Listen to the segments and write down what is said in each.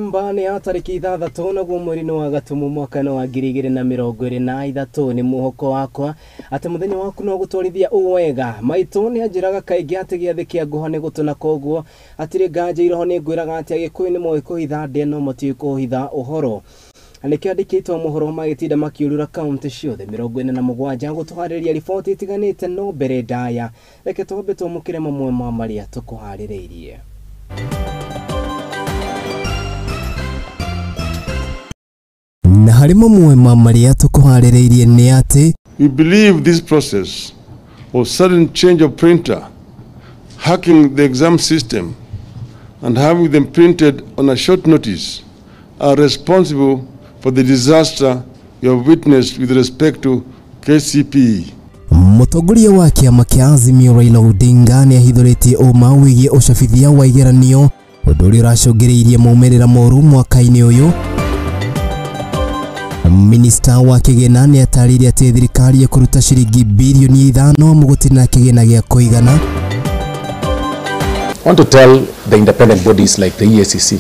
Septemba nĩ ya tarĩki 6 naguo mweri-inĩ wa Gatumu mwaka wa 2023. Nĩ muhoko wakwa atĩ mũthenya waku no gũtwarithia wega. Maitũ nĩ anjĩraga kaingĩ atĩ gĩathĩ kĩa ngũha nĩ gũtũna, koguo hatirĩ nganja iroho nĩ ngwĩraga atĩ Agĩkũyũ nĩ moĩ kũhitha ndĩa no matiũĩ kũhitha ũhoro. Nĩkĩo andĩkĩtwo mohoro magĩtinda makiũrũra kaunti ciothe 47 gũtũharĩria riboti itiganĩte. No mbere ndaya reke twambe twamũkĩre mamwe ma marĩa tũkũharĩrĩirie. Na harĩ mamwe ma marĩa tũkũharĩrĩirie nĩ atĩ We believe this process of sudden change of printer, hacking the exam system, and having them printed on a short notice are responsible for the disaster you have witnessed with respect to KCPE. Mũtongoria wa kĩama kĩa Azimio Raila Odinga nĩ ahithũrĩtie ũma wĩgiĩ ũcabithia wa igeranio, ũndũ ũrĩa ũracũngĩrĩirie maumĩrĩra moru mwaka-inĩ ũyũ. Minista wa kĩgĩna nĩ atarĩirie atĩ thirikari ĩkũruta ciringi birioni 5 mũgũtirĩ na kĩgĩna gĩa kũigana. I want to tell the independent bodies like the EACC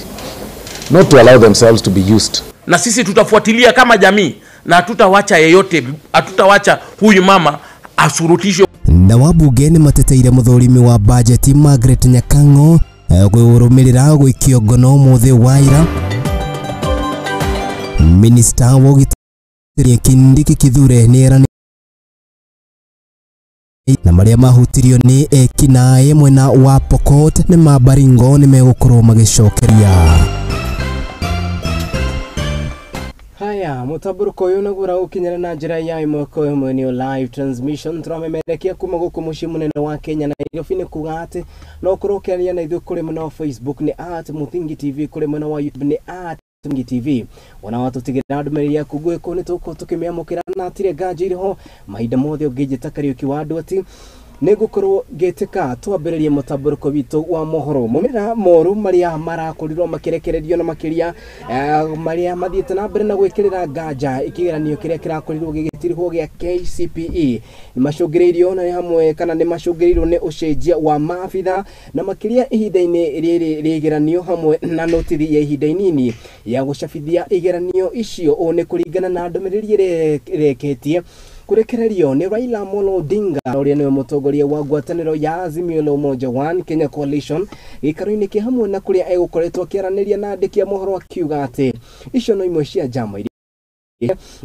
not to allow themselves to be used. Na sisi tutafuatilia kama jamii na hatutawacha yeyote, hatutawacha huyu mama asurutishwe. Na wabunge nĩ mateteire mũthũrimi wa bajeti Margaret Nyakang'o kũrũmĩrĩra gũikio ngono ũmũthĩ wa ira. Minista wa ũgitĩri Kindiki Kithure nĩ eranĩire na marĩa mahutirio nĩ ekinaĩ mwena wa Pokot nĩ Mabaringo nĩ megũkorwo magĩcokeria. Haya, mũtambũrũko ũyũ naguo ũraũkinyĩra na njĩra ya ĩmwe kwa ĩmwe nĩyo live transmission tũramemerekia kuma gũkũ mũciĩ mũnene wa Kenya Nairobi. Nĩ kuga atĩ no ũkorwo ũkĩaria na ithuĩ kũrĩ mwena wa Facebook nĩ @Muthingi TV, kũrĩ mwena wa YouTube nĩ @Muthingi TV. Ona watũtigĩra ndũmĩrĩri yaku gwĩkũ nĩ tũgũkorwo tũkĩmĩamũkĩra na hatirĩ nganja irĩho mahinda mothe ũngĩnjĩta Kariũki wa andũ ati nĩngũkorwo ngĩtĩka. Twambĩrĩrie mũtambũrũko witũ wa mohoro. Maumĩrĩra moru marĩa marakorirwo makĩrekererio na makĩria marĩa mathiĩte na mbere na gwĩkĩrĩra nganja kĩgeranio kĩrĩa kĩrakorirwo gĩgĩtirihwo gĩa KCPE nĩ macũngĩrĩirio na hamwe kana nĩ macũngĩrĩirwo nĩ ũcenjia wa maabitha na makĩria ihinda-inĩ rĩrĩ rĩa igeranio hamwe na notithi ya ihinda inini ya gũcabithia igeranio icio. Ũũ nĩ kũringana na ndũmĩrĩri ĩrĩa ĩreketie kurekererio nĩ Raila Amolo Odinga ũrĩa nĩwe mũtongoria wa ngwatanĩro ya Azimio la Umoja One Kenya Coalition gĩikaro-inĩ kĩ hamwe na kũrĩa egũkoretwo akĩaranĩria na andĩki a mohoro akiuga atĩ icio no imwe cia njama iria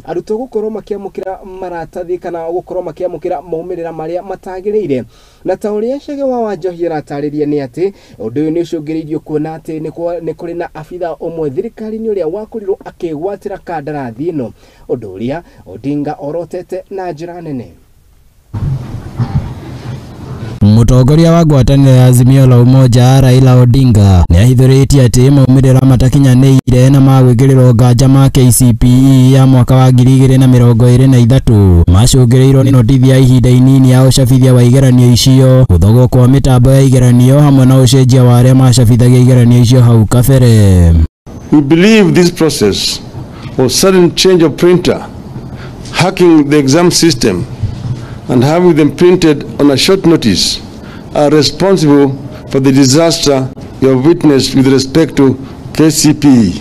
arutwo gũkorwo makĩamũkĩra maratathi kana gũkorwo makĩamũkĩra maumĩrĩra marĩa matagĩrĩire. Na ta ũrĩa Chege wa Wanjohi aratarĩria nĩ atĩ ũndũ ũyũ nĩ ũcũngĩrĩirio kuona atĩ nĩ kũrĩ na abitha ũmwe thirikari-inĩ ũrĩa wakorirwo akĩgwatĩra kandarathi ĩno, ũndũ ũrĩa Odinga orotete na njĩra nene. Mũtongoria wa ngwatanĩro ya Azimio la Umoja Raila Odinga nĩ ahithũrĩtie atĩ maumĩrĩra matakinyanĩire na ma gwĩkĩrĩrwo nganja ma KCPE ya mwaka wa 2023 macũngĩrĩirwo nĩ notithi ya ihinda inini ya ũcabithia wa igeranio icio, gũthogwo kwa mĩtambo ya igeranio hamwe na ũcenjia wa arĩa macabithagia igeranio icio hau kabere. We believe this process of sudden change of printer, hacking the exam system, and having them printed on a short notice are responsible for the disaster you have witnessed with respect to KCPE.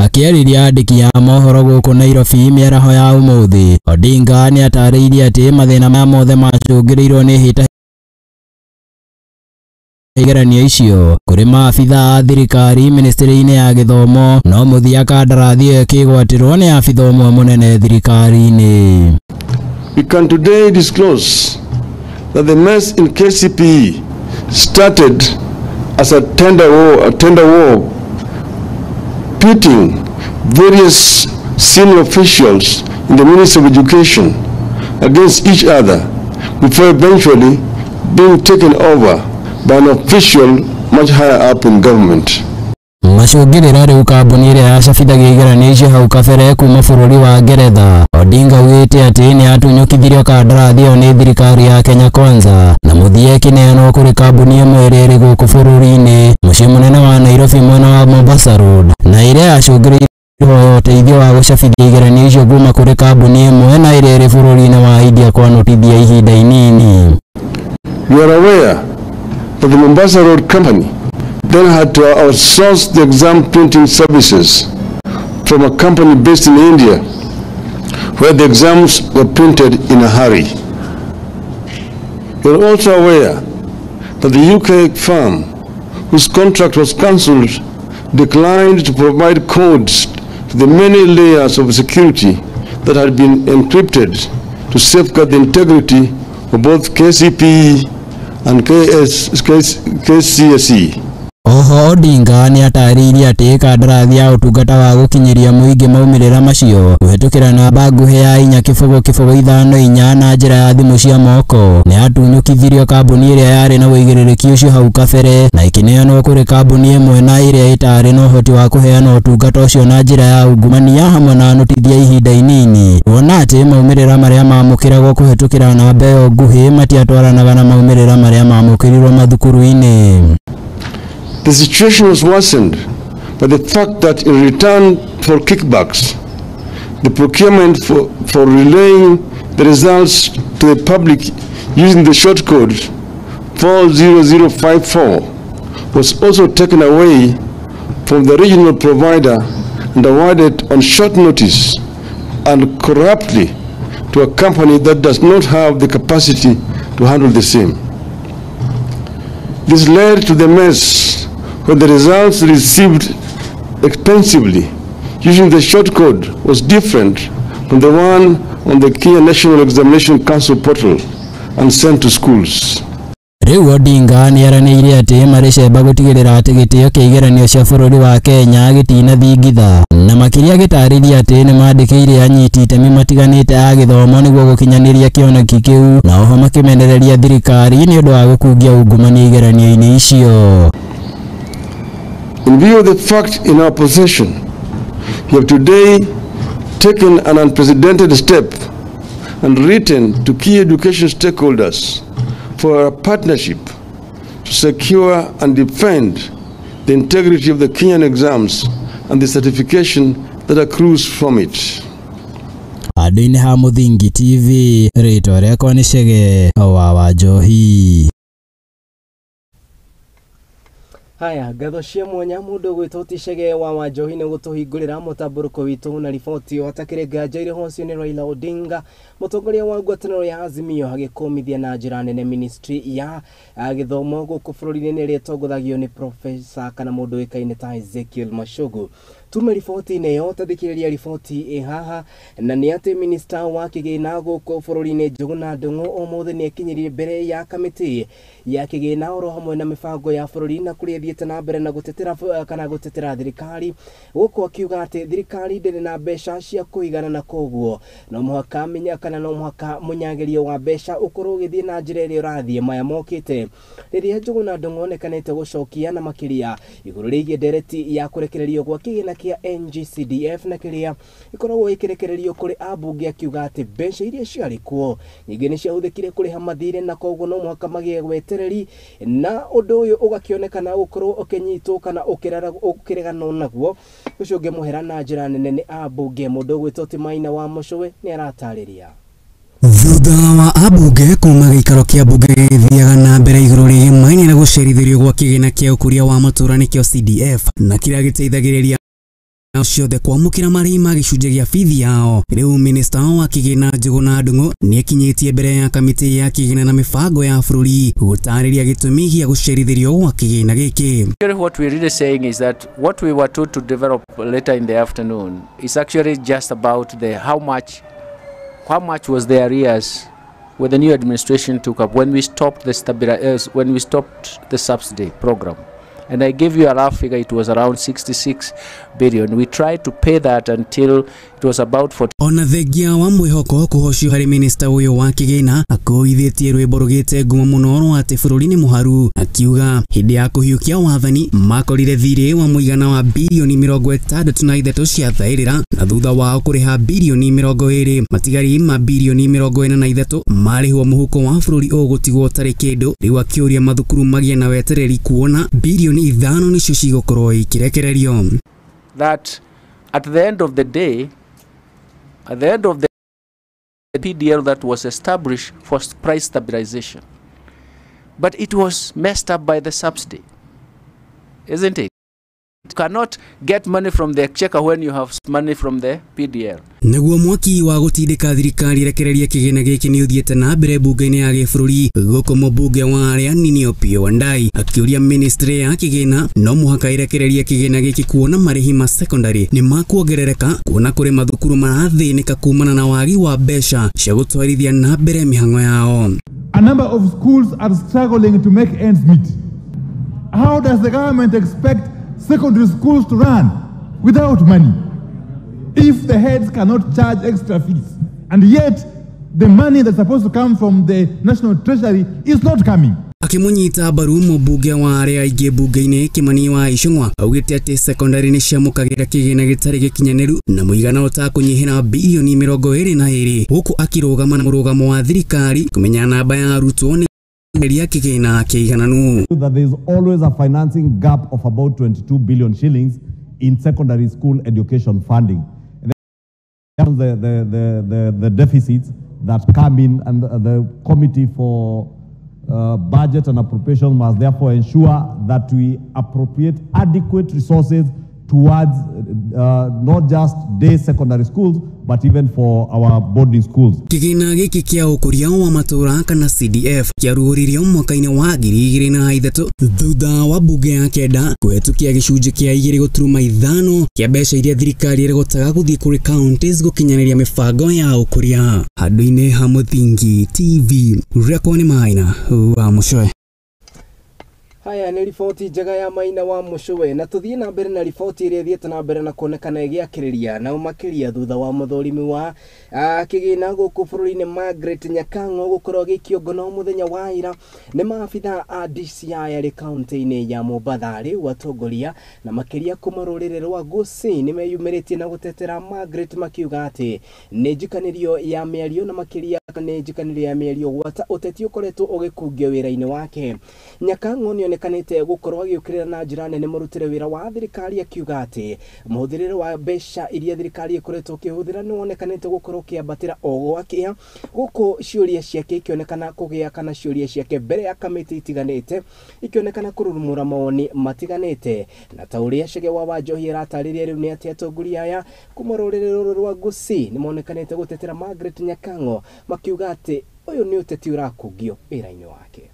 Akĩarĩria andĩki a mohoro gũkũ Nairobi mĩaraho ya ũmũthĩ, Odinga nĩ atarĩirie atĩ mathĩna maya mothe macũngĩrĩirwo nĩ hĩta igeranio icio kũrĩ maabitha a thirikari ministry-inĩ ya gĩthomo, no mũthia kandarathi ĩyo ĩkĩgwatĩrwo nĩ abitha ũmwe mũnene thirikari-inĩ. We can today disclose that the mess in KCPE started as a tender war pitting various senior officials in the Ministry of Education against each other before eventually being taken over by an official much higher up in government. Macũngĩrĩra rĩu kambuni ĩrĩa yacabithagia igeranio icio hau kabere kuma bũrũri wa Ngeretha. Odinga augĩte atĩ nĩ atunyũkithirio kandarathi ĩyo nĩ thirikari ya Kenya Kwanza na mũthia ĩkĩneanwo kũrĩ kambuni ĩmwe ĩrĩa ĩrĩ gũkũ bũrũri-inĩ mũciĩ mũnene wa Nairobi mwena wa Mombasa Road, na ĩrĩa yacũngĩrĩirie kũhoya ũteithio wa gũcabithia igeranio icio kuma kũrĩ kambuni ĩmwe na ĩrĩa ĩrĩ bũrũri-inĩ wa India kwa notithi ya ihinda inini. We are aware that the Mombasa Road Company then had to outsource the exam printing services from a company based in India, where the exams were printed in a hurry. You are also aware that the UK firm, whose contract was cancelled, declined to provide codes to the many layers of security that had been encrypted to safeguard the integrity of both KCPE and KCSE. Oho Odinga nĩ atarĩirie atĩ kandarathi ya ũtungata wa gũkinyĩria mũingĩ maumĩrĩra macio kũhetũkĩra namba nguhĩ ya 4 0 0 5 4 na njĩra ya thimũ cia moko nĩ yatunyũkithirio kambuni ĩrĩa yarĩ na ũigĩrĩrĩki ũcio hau kabere na ĩkĩneanwo kũrĩ kambuni ĩmwe na ĩrĩa ĩtarĩ na ũhoti wa kũheana ũtungata ũcio na njĩra ya ungumania hamwe na notithia ihinda inini kuona atĩ maumĩrĩra marĩa mamũkĩragwo kũhetũkĩra namba ĩyo nguhĩ matiatwaranaga na maumĩrĩra marĩa mamũkĩrirwo mathukuru-inĩ. The situation was worsened by the fact that in return for kickbacks, the procurement for relaying the results to the public using the short code 40054 was also taken away from the regional provider and awarded on short notice and corruptly to a company that does not have the capacity to handle the same. This led to the mess when the results received expensively using the short code was different from the one on the Kenya National Examination Council portal and sent to schools. Rĩu Odinga nĩeranĩire atĩ marĩ cemba gũtigĩrĩra atĩ gĩtĩo kĩa igeranio cia bũrũri wa Kenya gĩtinathingitha na makĩria gĩtarĩria atĩ nĩmandĩkĩire anyiti itemi matiganĩte a gĩthomo nĩguo gũkinyanĩria kĩoneki kĩu na oho makĩmenereria thirikari nĩ ũndũ wa gũkungia ungumania igeranio-inĩ icio. In view of the fact in our possession, we have today taken an unprecedented step and written to key education stakeholders for a partnership to secure and defend the integrity of the Kenyan exams and the certification that accrues from it. Handũ-inĩ ha Mũthingi TV, rĩtwa rĩakwa nĩ Chege wa Wanjohi. Haya, ngatho cia mwanya mũndũ ũgwĩtwo ti Chege wa Wanjohi nĩ gũtũhingũrĩra mũtambũrũko witũ na riboti ĩyo. Hatakĩrĩ nganja irĩho ũcio nĩ Raila Odinga, mũtongoria wa ngwatanĩro ya Azimio, agĩkũmithia na njĩra nene ministry ya gĩthomo gũkũ bũrũri-inĩ ĩrĩa ĩtongoragio nĩ profesa kana mũndũ ũĩkaine ta Ezekiel Machogu. Tume riboti-inĩ ĩyo, tathikĩrĩria riboti ĩ haha, na nĩ atĩ minista wa kĩgĩna gũkũ bũrũri-inĩ Njũgũna Ndung'u ũmũthĩ nĩ ekinyirie mbere ya kamĩtĩ ya kĩgĩna oro hamwe na mĩbango ya bũrũri na kũrĩa ĩthiĩte na mbere na gũtetera kana gũtetera thirikari gũkũ akiuga atĩ thirikari ndĩrĩ na mbeca cia kũigana na koguo no mũhaka menya kana no mũhaka mũnyagĩrio wa mbeca ũkorwo ũgĩthiĩ na njĩra ĩrĩa ũrathiĩ. Maya mokĩte rĩrĩa Njũgũna Ndung'u onekanĩte gũcokia na makĩria igũrũ rĩgiĩ ndereti ya kũrekererio gwa kĩgĩna kĩa NGCDF na kĩrĩa ĩkoragwo ĩkĩrekererio kũrĩ ambunge, akiuga atĩ mbeca iria ciarĩ kuo nyingĩ nĩ ciahũthĩkire kũrĩha mathirĩ na koguo no mũhaka magĩe wetereri, na ũndũ ũyũ ũgakĩonekana gũkorwo ũkĩnyitwo kana ũkĩreganwo naguo ũcio ũngĩ na njĩra nene nĩ ambunge. Mũndũ ũgwĩtwo ti Maina wa Mũcũwe nĩ aratarĩria. Thutha wa ambunge kuma gĩikaro kĩa mbunge gĩgĩthiaga na mbere igũrũ rĩgĩmaine na gũcerithĩrio gwa kĩgĩna kĩa ũkũria wa matũũra nĩkĩo CDF na kĩrĩa gĩteithagĩrĩria ciothe kwamũkĩra marĩhi ma gĩcunjĩ gĩa bithi yao, rĩu minista wa kĩgĩna Njũgũna Ndung'u nĩekinyĩtie mbere ya kamĩtĩ ya kĩgĩna na mĩbango ya bũrũri gũtarĩria gĩtũmi gĩa gũcerithĩrio gwa kĩgĩna gĩkĩ. Actually, what we're really saying is that what we were told to develop later in the afternoon is actually just about the how much was the arrears when the new administration took up, when we stopped the subsidy program. And I gave you a rough figure, it was around 66 billion. We tried to pay that until it was about 40. Ona thengia wa mwĩhoko kũhocio harĩ minista ũyũ wa kĩgĩna, akũithĩtie rwĩmbo rũgĩte ngumo mũno rwa atĩ bũrũri nĩ mũharu, akiuga hĩndĩ ya kũhiũkia wathani makorire thirĩ wa mũigana wa birioni 63 cia thaĩrĩra na thutha wao kũrĩha birioni 20, matigari ma birioni 43 marĩhwo mũhuko wa bũrũri ũgũtigwo ũtarĩ kĩndũ. Rĩu akĩũria mathukuru magĩe na wetereri kuona birioni 5 nĩcio cigũkorwo ikirekererio. That at the end of the day, at the end of the PDL that was established for price stabilization, but it was messed up by the subsidy. isn't it? You cannot get money from the exchequer when you have money from the PDL. Naguo mwaki wa gutindika thirikari rekereria kigina giki ni uthiete na mbere bunge-ini ya gibũrũri guku mũmbunge wa aria nini Opiyo Wandayi akiuria ministry ya kigina no muhaka irekererie kigina giki kuona marihi ma secondary ni makuongerereka kuona kuri mathukuru marathinika kumana na wagi wa mbeca cia gutwarithia na mbere mihango yao. A number of schools are struggling to make ends meet. How does the government expect secondary schools to run without money if the heads cannot charge extra fees, and yet the money that's supposed to come from the National Treasury is not coming? Akimunyita mbaru mũmbunge wa aria aingĩ bunge-inĩ Kimani wa Ichung'wa augĩte atĩ secondary nĩ ciamũkagĩra kĩgĩna gĩtarĩ gĩkinyanĩru na mũigana ũtakũnyihĩra bilioni 22 gũkũ akĩrũgama na mũrũgamo wa thirikari kũmenya namba ya arutwo nĩ kĩgĩna kĩigananu. That there is always a financing gap of about 22 billion shillings in secondary school education funding. The deficits that come in, and the Committee for Budget and Appropriation must therefore ensure that we appropriate adequate resources towards not just day secondary schools, but even for our boarding schools. Kigina giki kia ukuria wa matura kana CDF kiarugũririo mwaka-inĩ wa 2003 thutha wa bunge ya kenda kũhetũkia gĩcunjĩ kĩa 2.5 kĩa mbeca iria thirikari ĩrogotaga gũthiĩ kũrĩ counties gũkinyanĩria mĩbango ya ũkũria. Handũ-inĩ ha Mũthingi TV, Rekwa nĩ Maina wa Mũcwe. Haya ni riboti njega ya Maina wa Mũcwe, na tuthie na mbere na riboti iria ithiĩte na mbere na kuonekana ĩgĩakĩrĩria na ũmakĩria thutha wa mũthũrimi wa kĩgĩna gũkũ bũrũri-inĩ Margaret Nyakang'o gũkorwo agĩikio ngono mũthenya wa ira nĩ maabithaa a DCI arĩ kaunti-inĩ ya Mombatha. Rĩu atongoria na makĩria kuma rũrĩrĩ rwa Gusii nĩmeyumĩrĩtie na gũtetera Margaret makiuga atĩ nĩ njikanĩrio ya mĩario na makĩria nĩ njikanĩrio ya mĩario gwata ũteti ũkoretwo ũgĩkungio wĩra-inĩ wake. Nyakang'o nĩ kanite gukorwo agiukirira na njira nene murutire wira wa thirikari akiuga ati muhuthirire wa mbeca iria thirikari ikoretwo ikihuthira ni wonekanite gukorwo kiambatira o gwakia guku ciuria ciake ikionekana kugia kana ciuria ciake mbere ya kamiti itiganite ikionekana kururumura mawoni matiganite na ta uria Chege wa Wanjohi aratarĩria riu ni ati atongoria aya kuma rũrĩrĩ rũrũ rwa Gusii ni monekanite gutetera Margaret Nyakang'o makiuga ati uyu ni ũteti ũrakungio wĩra-inĩ wake.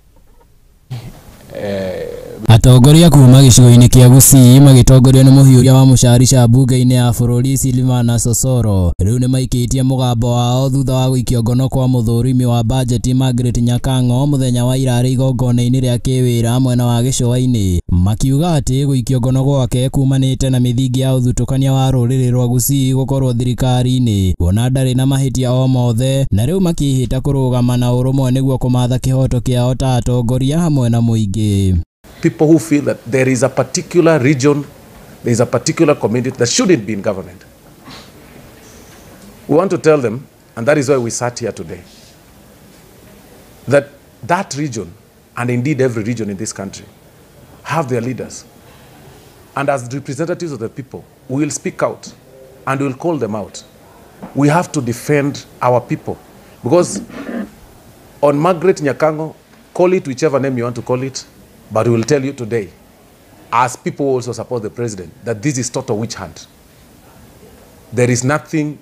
Atongoria kuma gĩcigo-inĩ kĩa Gusii magĩtongorio nĩ mũhiũria wa mũcarica mbunge-inĩ ya bũrũri Silvana Sosoro rĩu nĩmaikĩtie mũgambo wao thutha wa gũikio ngono kwa mũthũrimi wa bajeti Margaret Nyakang'o mũthenya wa ira arĩ igongona-inĩ rĩa kĩwĩra mwena wa gĩcũa-inĩ, makiuga atĩ gũikio ngono gwake kumanĩte na mĩthingi ya ũthutũkania wa rũrĩrĩ rwa Gusii gũkorwo thirikari-inĩ kuona ndarĩ na mahĩtia o mothe, na rĩu makĩhĩta kũrũgama na ũrũmwe nĩguo kũmatha kĩhoto kĩao ta atongoria hamwe na mũingĩ. People who feel that there is a particular region, there is a particular community that shouldn't be in government. We want to tell them, and that is why we sat here today, that that region, and indeed every region in this country, have their leaders. And as representatives of the people, we will speak out and we will call them out. We have to defend our people. Because on Margaret Nyakang'o, call it whichever name you want to call it, but we will tell you today, as people also support the president, that this is total witch hunt. There is nothing,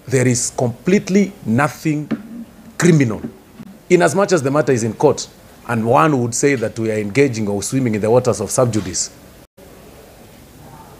there is completely nothing criminal. In as much as the matter is in court, and one would say that we are engaging or swimming in the waters of sub judice,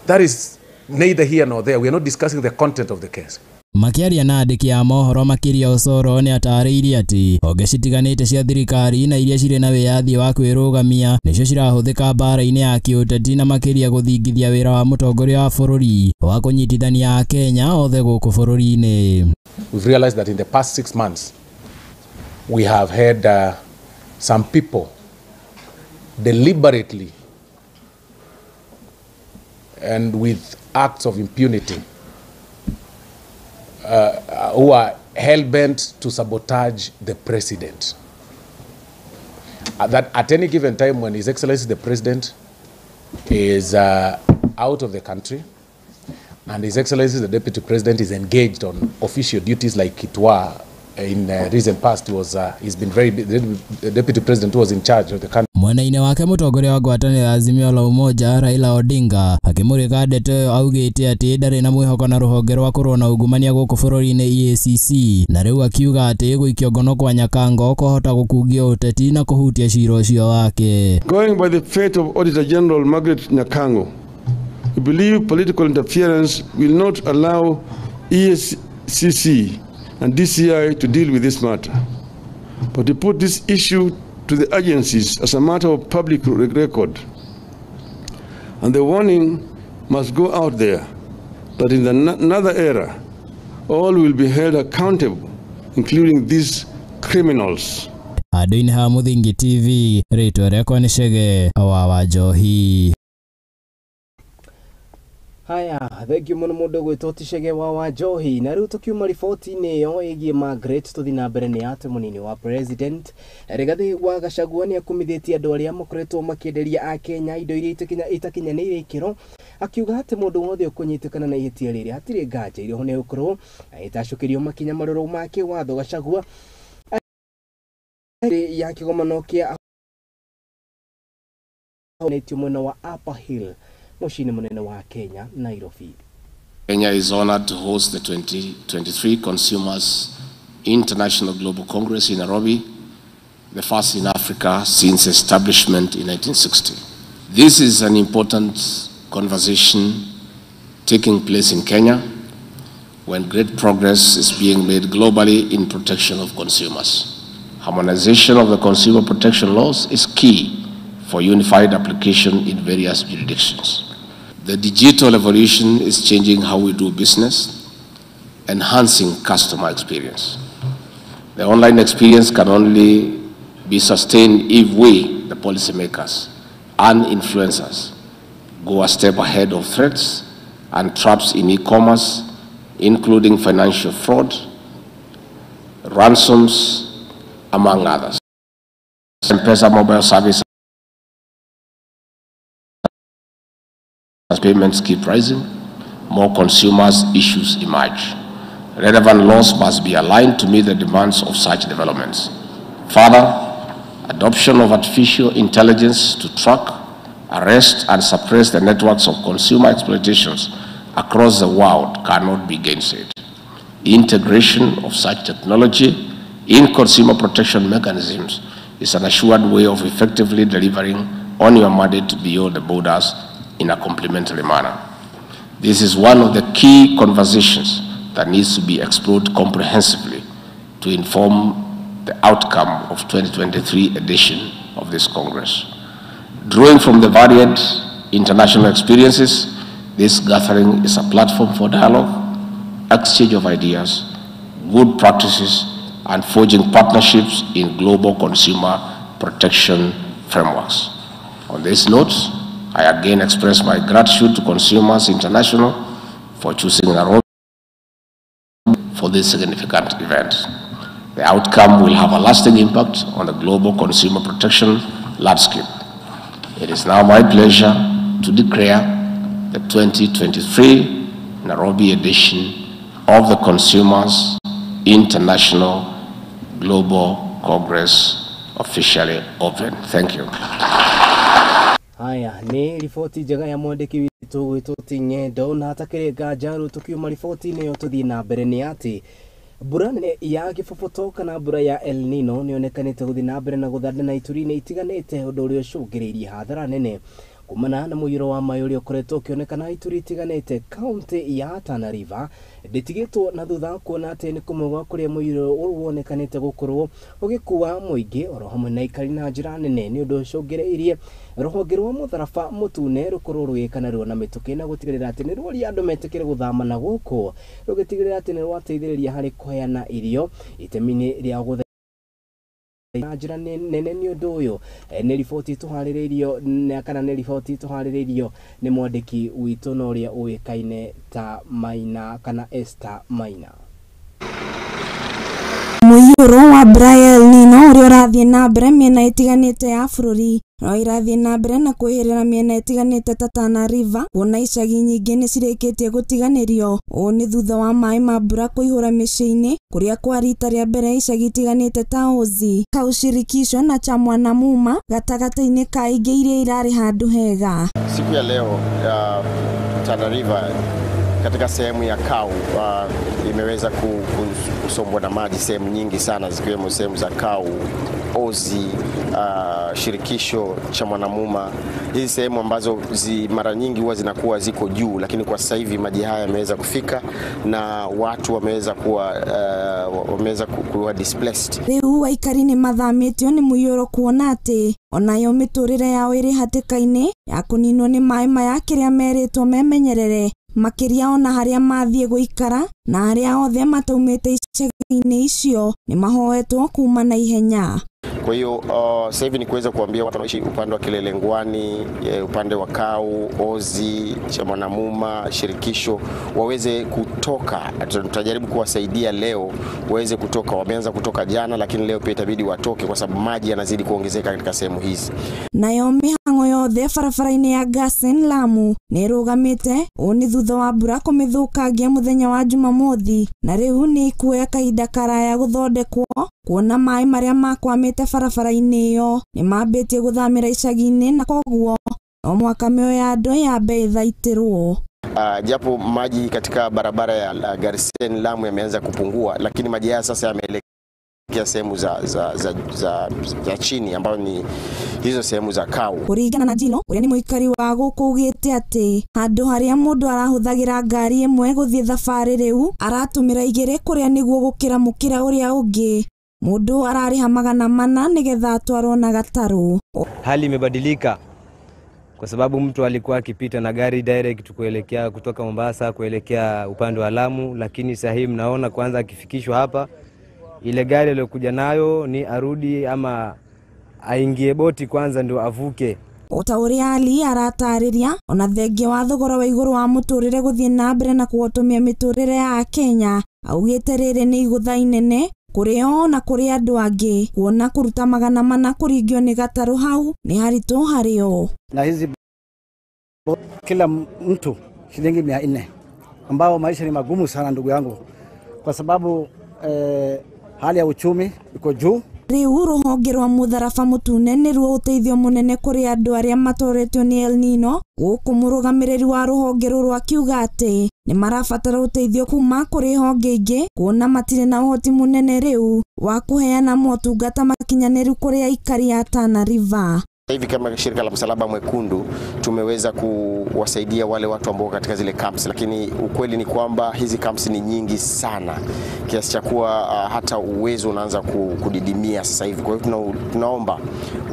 that is neither here nor there. We are not discussing the content of the case. Makiaria na andĩki a mohoro makĩria Osoro nĩ atarĩirie atĩ honge citiganĩte cia thirikari na iria cirĩ na wĩyathi wa kwĩrũgamia nĩcio cirahũthĩka mbara-inĩ ya kĩũteti na makĩria gũthingithia wĩra wa mũtongoria wa bũrũri wa kũnyitithania Akenya othe gũkũ bũrũri-inĩ. We've realized that in the past 6 months we have had some people deliberately and with acts of impunity who are hell-bent to sabotage the president. That at any given time when His Excellency the President is out of the country and His Excellency the Deputy President is engaged on official duties like it were in recent past, was he's been very the Deputy President was in charge of the country. Mwena-inĩ wake mũtongoria wa ngwatanĩro ya Azimio la Umoja Raila Odinga akĩmũrĩka ndeto ĩyo augĩte atĩ ndarĩ na mwĩhoko na rũhonge rwa kũrũa na ungumania gũkũ bũrũri-inĩ EACC, na rĩu akiuga atĩ gũikio ngono kwa Nyakango kwahota gũkungia ũteti na kũhutia cira ũcio wake. Going by the fate of Auditor General Margaret Nyakango, we believe political interference will not allow EACC and DCI to deal with this matter, but to put this issue to the agencies as a matter of public record. And the warning must go out there that in another era, all will be held accountable, including these criminals. Handũ-inĩ ha Mũthingi TV, rĩtwa rĩakwa nĩ Chege wa Njohi. Haya, thengiũ mũno mũndũ gwĩtwo Chege wa Njohi. Na rĩu tũkiuma riboti-inĩ ĩyo ĩgiĩ Margaret, tũthiĩ na mbere nĩ atĩ mũnini wa president Rigathi wa Gachagua nĩ akumithĩtie andũ arĩa makoretwo makĩenderia akenya indo iria itakinyanĩire ikĩro, akiuga atĩ mũndũ wothe ũkũnyitĩkana na ihĩtia rĩrĩ hatirĩ nganja irĩho nĩ gũkorwo agĩtacũkĩrio makinya marũrũ ma kĩwatho. Gachagua ya kĩgomano kĩa mwena wa Upper Hill mũciĩ-inĩ mũnene wa Kenya, Nairobi. Kenya is honored to host the 2023 Consumers International Global Congress in Nairobi, the first in Africa since establishment in 1960. This is an important conversation taking place in Kenya when great progress is being made globally in protection of consumers. Harmonization of the consumer protection laws is key for unified application in various jurisdictions. The digital evolution is changing how we do business, enhancing customer experience. The online experience can only be sustained if we, the policymakers and influencers, go a step ahead of threats and traps in e-commerce, including financial fraud, ransoms, among others. M-Pesa mobile service as payments keep rising, more consumers' issues emerge. Relevant laws must be aligned to meet the demands of such developments. Further, adoption of artificial intelligence to track, arrest, and suppress the networks of consumer exploitations across the world cannot be gainsaid. Integration of such technology in consumer protection mechanisms is an assured way of effectively delivering on your mandate beyond the borders in a complementary manner. This is one of the key conversations that needs to be explored comprehensively to inform the outcome of 2023 edition of this Congress. Drawing from the varied international experiences, this gathering is a platform for dialogue, exchange of ideas, good practices, and forging partnerships in global consumer protection frameworks. On this note, I again express my gratitude to Consumers International for choosing Nairobi for this significant event. The outcome will have a lasting impact on the global consumer protection landscape. It is now my pleasure to declare the 2023 Nairobi edition of the Consumers International Global Congress officially open. Thank you. Haya ni riboti njega ya mwandĩki witũ gwĩtwo Ting'endo, na hatakĩrĩ nganja rĩu tũkiuma riboti-inĩ ĩyo tũthiĩ na mbere nĩ atĩ mbura nene ya gĩboboto kana mbura ya El Nino nĩyonekanĩte gũthiĩ na mbere na gũthanda ituri-inĩ itiganĩte, ũndũ ũrĩa ũcũngĩrĩirie hathara nene kumana na mũiyũro wa maĩ ũrĩa ũkoretwo ũkĩonekana ituri itiganĩte. Kaunti ya Tana River ndĩtigĩtwo na thutha, kuona atĩ nĩ kũmwe gwa kũrĩa mũiyũro wonekanĩte gũkorwo ũgĩkua mũingĩ oro hamwe na aikari na njĩra nene, nĩ ũndũ ũcũngĩrĩirie rũhonge rwa mũtharaba mũtune rũkorwo rũgĩka narua na mĩtũkĩ na gũtigĩrĩra atĩ nĩ ruoria andũ metĩkĩre gũthama na gũkũ, rũgĩtigĩrĩra atĩ nĩ rwateithĩrĩria harĩ kũheana irio itemi-inĩ rĩa gũtha na njĩra nene. Nĩ ũndũ ũyũ nĩ riboti tũharĩrĩirio kana nĩ riboti tũharĩrĩirio nĩ mwandĩki witũ na ũrĩa ũĩkaine ta Maina kana Esther Maina. Mũiyũro wa mbura ya El Nino ũrĩa ũrathiĩ na mbere mĩena ĩtiganĩte ya bũrũri. No irathiĩ na mbere na kwĩhĩrĩra mĩena ĩtiganĩte ta Tana River kuona icagi nyingĩ nĩ cirĩkĩtie gũtiganĩrio. Ũũ nĩ thutha wa maĩ ma mbura kũihũra mĩciĩ-inĩ kũrĩa kwa rita rĩa mbere icagi itiganĩte ta Ozi, Kau Shirikisho na Chamwanamuma gatagatĩ-inĩ ka ingĩ iria irarĩ handũ hega. Siku ya leo Tana River katika sehemu ya Kau imeweza kusombwa na maji sehemu nyingi sana zikiwemo sehemu za Kau, Ozi, Shirikisho, Chamwanamuma. Hizi sehemu ambazo mara nyingi huwa zinakuwa ziko juu, lakini kwa sasa hivi maji haya yameweza kufika na watu wameweza kuwa displaced. Riu aikari nĩ mathamĩtio nĩ mũiyũro kuona atĩ onayo mĩtũrĩre yao ĩrĩ hatĩka-inĩ ya kũninwo nĩ maĩ maya kĩrĩa merĩtwo memenyerere makĩria ona harĩa mathiĩ gũikara na arĩa othe mataumĩte icagi-inĩ icio nĩ mahoetwo kuma na ihenya. Kwa hiyo sasa hivi ni kuweza kuambia watu wanaishi upande wa Kilelengwani, upande wa Kau, Ozi, Chamwanamuma, Shirikisho waweze kutoka. Tutajaribu kuwasaidia leo waweze kutoka. Wameanza kutoka jana, lakini leo pia itabidi watoke kwa sababu maji yanazidi kuongezeka katika sehemu hizi. Nayo mĩhang'o yothe barabara-inĩ ya Garsen Lamu nĩ ĩrũgamĩte. Ũũ nĩ thutha wa mbura kũmĩthũkangia mũthenya wa Jumamothi na rĩu nĩ ikuoya kahinda karaya gũthondekwo kuona maĩ marĩa makwamĩte barabara-inĩ ĩyo nĩ mambĩtie gũthamĩra icagi-inĩ na koguo no mwaka mĩoyo ya andũ yambe ĩthaitĩrwo. Japo maji katika barabara ya Garsen Lamu yameanza kupungua, lakini maji haya sasa yameelekea sehemu za chini ambayo ni hizo sehemu za Kau. Kũringana na Jilo ũrĩa nĩ mũikari wa gũkũ ugĩte atĩ handũ harĩa mũndũ arahũthagĩra ngari ĩmwe gũthiĩ thabarĩ rĩu aratũmĩra igĩrĩ kũrĩa nĩguo gũkĩra mũkĩra ũrĩa ũngĩ. Mũndũ ararĩha 400 nĩgetha atwarwo na gatarũ. Hali imebadilika kwa sababu mtu alikuwa akipita na gari direct kuelekea kutoka Mombasa kuelekea upande wa Lamu, lakini sasa hivi mnaona kwanza akifikishwa hapa ile gari aliyokuja nayo ni arudi ama aingie boti kwanza ndio avuke. Ota ũrĩa Ali aratarĩria ona thengia wa thogora wa igũrũ wa mũtũrĩre gũthiĩ na mbere na kũhotomia mĩtũrĩre ya Kenya, augĩte rĩrĩ nĩ igũtha inene kũrĩ o na kũrĩ andũ angĩ kuona kũruta 400 kũringio nĩ gatarũ hau nĩ haritũ harĩ o. Na hizi kila mtu shilingi 400 ambao maisha ni magumu sana ndugu yangu kwa sababu hali ya uchumi iko juu. Riu rũhonge rwa mũtharaba mũtune nĩruo ũteithio mũnene kũrĩ andũ arĩa matoretio nĩ El Nino, gũkũ mũrũgamĩrĩri wa rũhonge rũrũ akiuga atĩ nĩ marabatara ũteithio kuma kũrĩ honge ingĩ kuona matirĩ na ũhoti mũnene rĩu wa kũheana motungata makinyanĩru kũrĩ aikari a Tana River. Hivi kama shirika la Msalaba Mwekundu tumeweza kuwasaidia wale watu ambao katika zile camps, lakini ukweli ni kwamba hizi camps ni nyingi sana kiasi cha kuwa hata uwezo unaanza kudidimia sasa hivi. Kwa hiyo tunaomba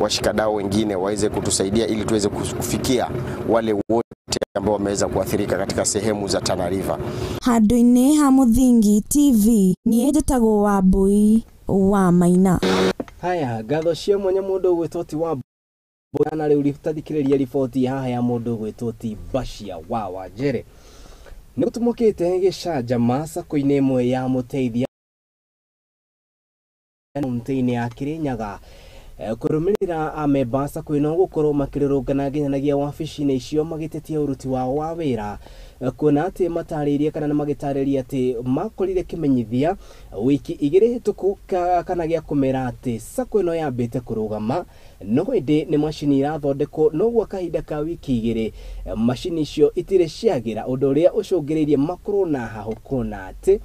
washikadau wengine waweze kutusaidia ili tuweze kufikia wale wote ambao wameweza kuathirika katika sehemu za Tana River. Handũ-inĩ ha Mũthingi TV niĩ njĩtagwo Wambui wa Maina. Haya, ngatho cia mwanya mũndũ ũgwĩtwo ti wa na rĩu tathikĩrĩria riboti haha ya mũndũ ũgwĩtwo ti Bashia wa Wanjere. Nĩ gũtumũkĩte gĩcanjama sako-inĩ ĩmwe ya mũteithia kaunti-inĩ ya Kirinyaga kũrũmĩrĩra amemba sako ĩno gũkorwo makĩrũrũngana nginyanagia wabici-inĩ icio magĩtetia ũruti wao wa wĩra kuona atĩ matarĩirie kana magĩtarĩria atĩ makorire kĩmenyithia wiki igĩrĩ hĩtũku kana gĩa kũmera atĩ sako ĩno yambĩte kũrũgama no ĩndĩ nĩ macini irathondekwo no gwa kahinda ka wiki igĩrĩ macini icio itirĩ ciagĩra ũndũ ũrĩa ũcũngĩrĩirie makorwo na hahũ kuona atĩ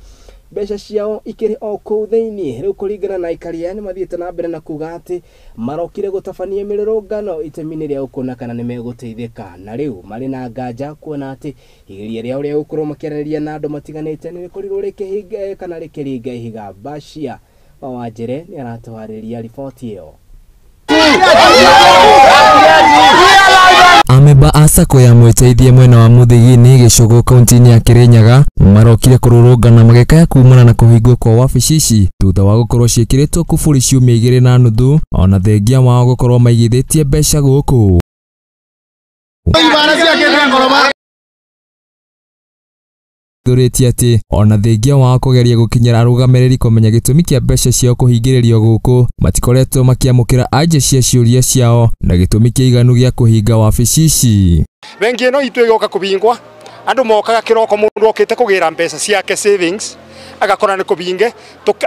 mbeca ciao ikĩrĩ o kũu thĩinĩ. Rĩu kũringana na aikari aya nĩ mathiĩte na mbere na kuga atĩ marokire gũtabania mĩrũrũngano itemi-inĩ rĩa gũkona kana nĩ megũteithĩka, na rĩu marĩ na nganja kuona atĩ igeria rĩao rĩa gũkorwo makĩaranĩria na andũ matiganĩte nĩ rĩkorirwo rĩkĩhinga kana rĩkĩringa ihiga. Bashia wa Wanjere nĩ aratwarĩria riboti ĩyo. Amemba a sako ya mwĩteithie mwena wa Muthigini gĩcũgũ kaunti-inĩ ya Kirinyaga marokire kũrũrũngana magĩkaya kumana na kũhingwo kwa wabici ici thutha wa gũkorwo ciĩkĩrĩtwo kuburi ciumia 2.5 ona thengia wao gũkorwo maigithĩtie mbeca gũkũ. Thurĩtie atĩ ona thengia wao kũgeria gũkinyĩra arũgamĩrĩri kũmenya gĩtũmi kĩa mbeca ciao kũhingĩrĩrio gũkũ matikoretwo makĩamũkĩra anja cia ciũria ciao na gĩtũmi kĩiganu gĩa kũhinga wabici ici. Bengi ĩno itũ ĩgoka kũbingwa andũ mokaga kĩroko mũndũ okĩte kũgĩra mbeca ciake savings agakora nĩ kũbinge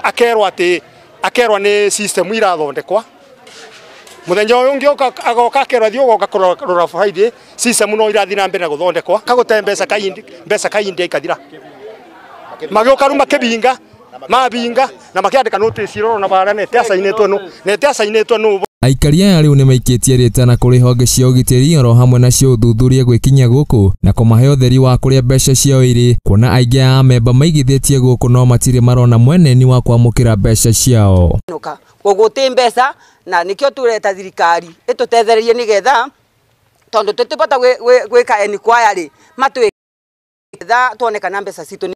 akerwo atĩ akerwa nĩ system irathondekwa muthenya uyu ungi agoka akerwa thiĩ ugoka kũrora Friday system no irathi na mbere na gũthondekwa kagũte mbeca kaindia ikathira magĩũka rĩu makĩbinga mabinga na makĩandĩka notice iroro na bara nete acainĩtwo nũ nete acainĩtwo nũ. Aikari aya rĩu nĩmaikĩtie rĩtana kũrĩ honge cia ũgitĩri oro hamwe na cia ũthuthuria gwĩkinyia gũkũ na kũmahe ũtheri wa kũrĩa mbeca ciao irĩ kuona aingĩ a amemba maigithĩtie gũkũ no matirĩ marona mweneni wa kwamũkĩra mbeca ciao. Koguo ti mbeca na nikio tureta thirikari itutethererie nigetha tondu tutibota gwika enquiry matwetha tuone kana mbeca citu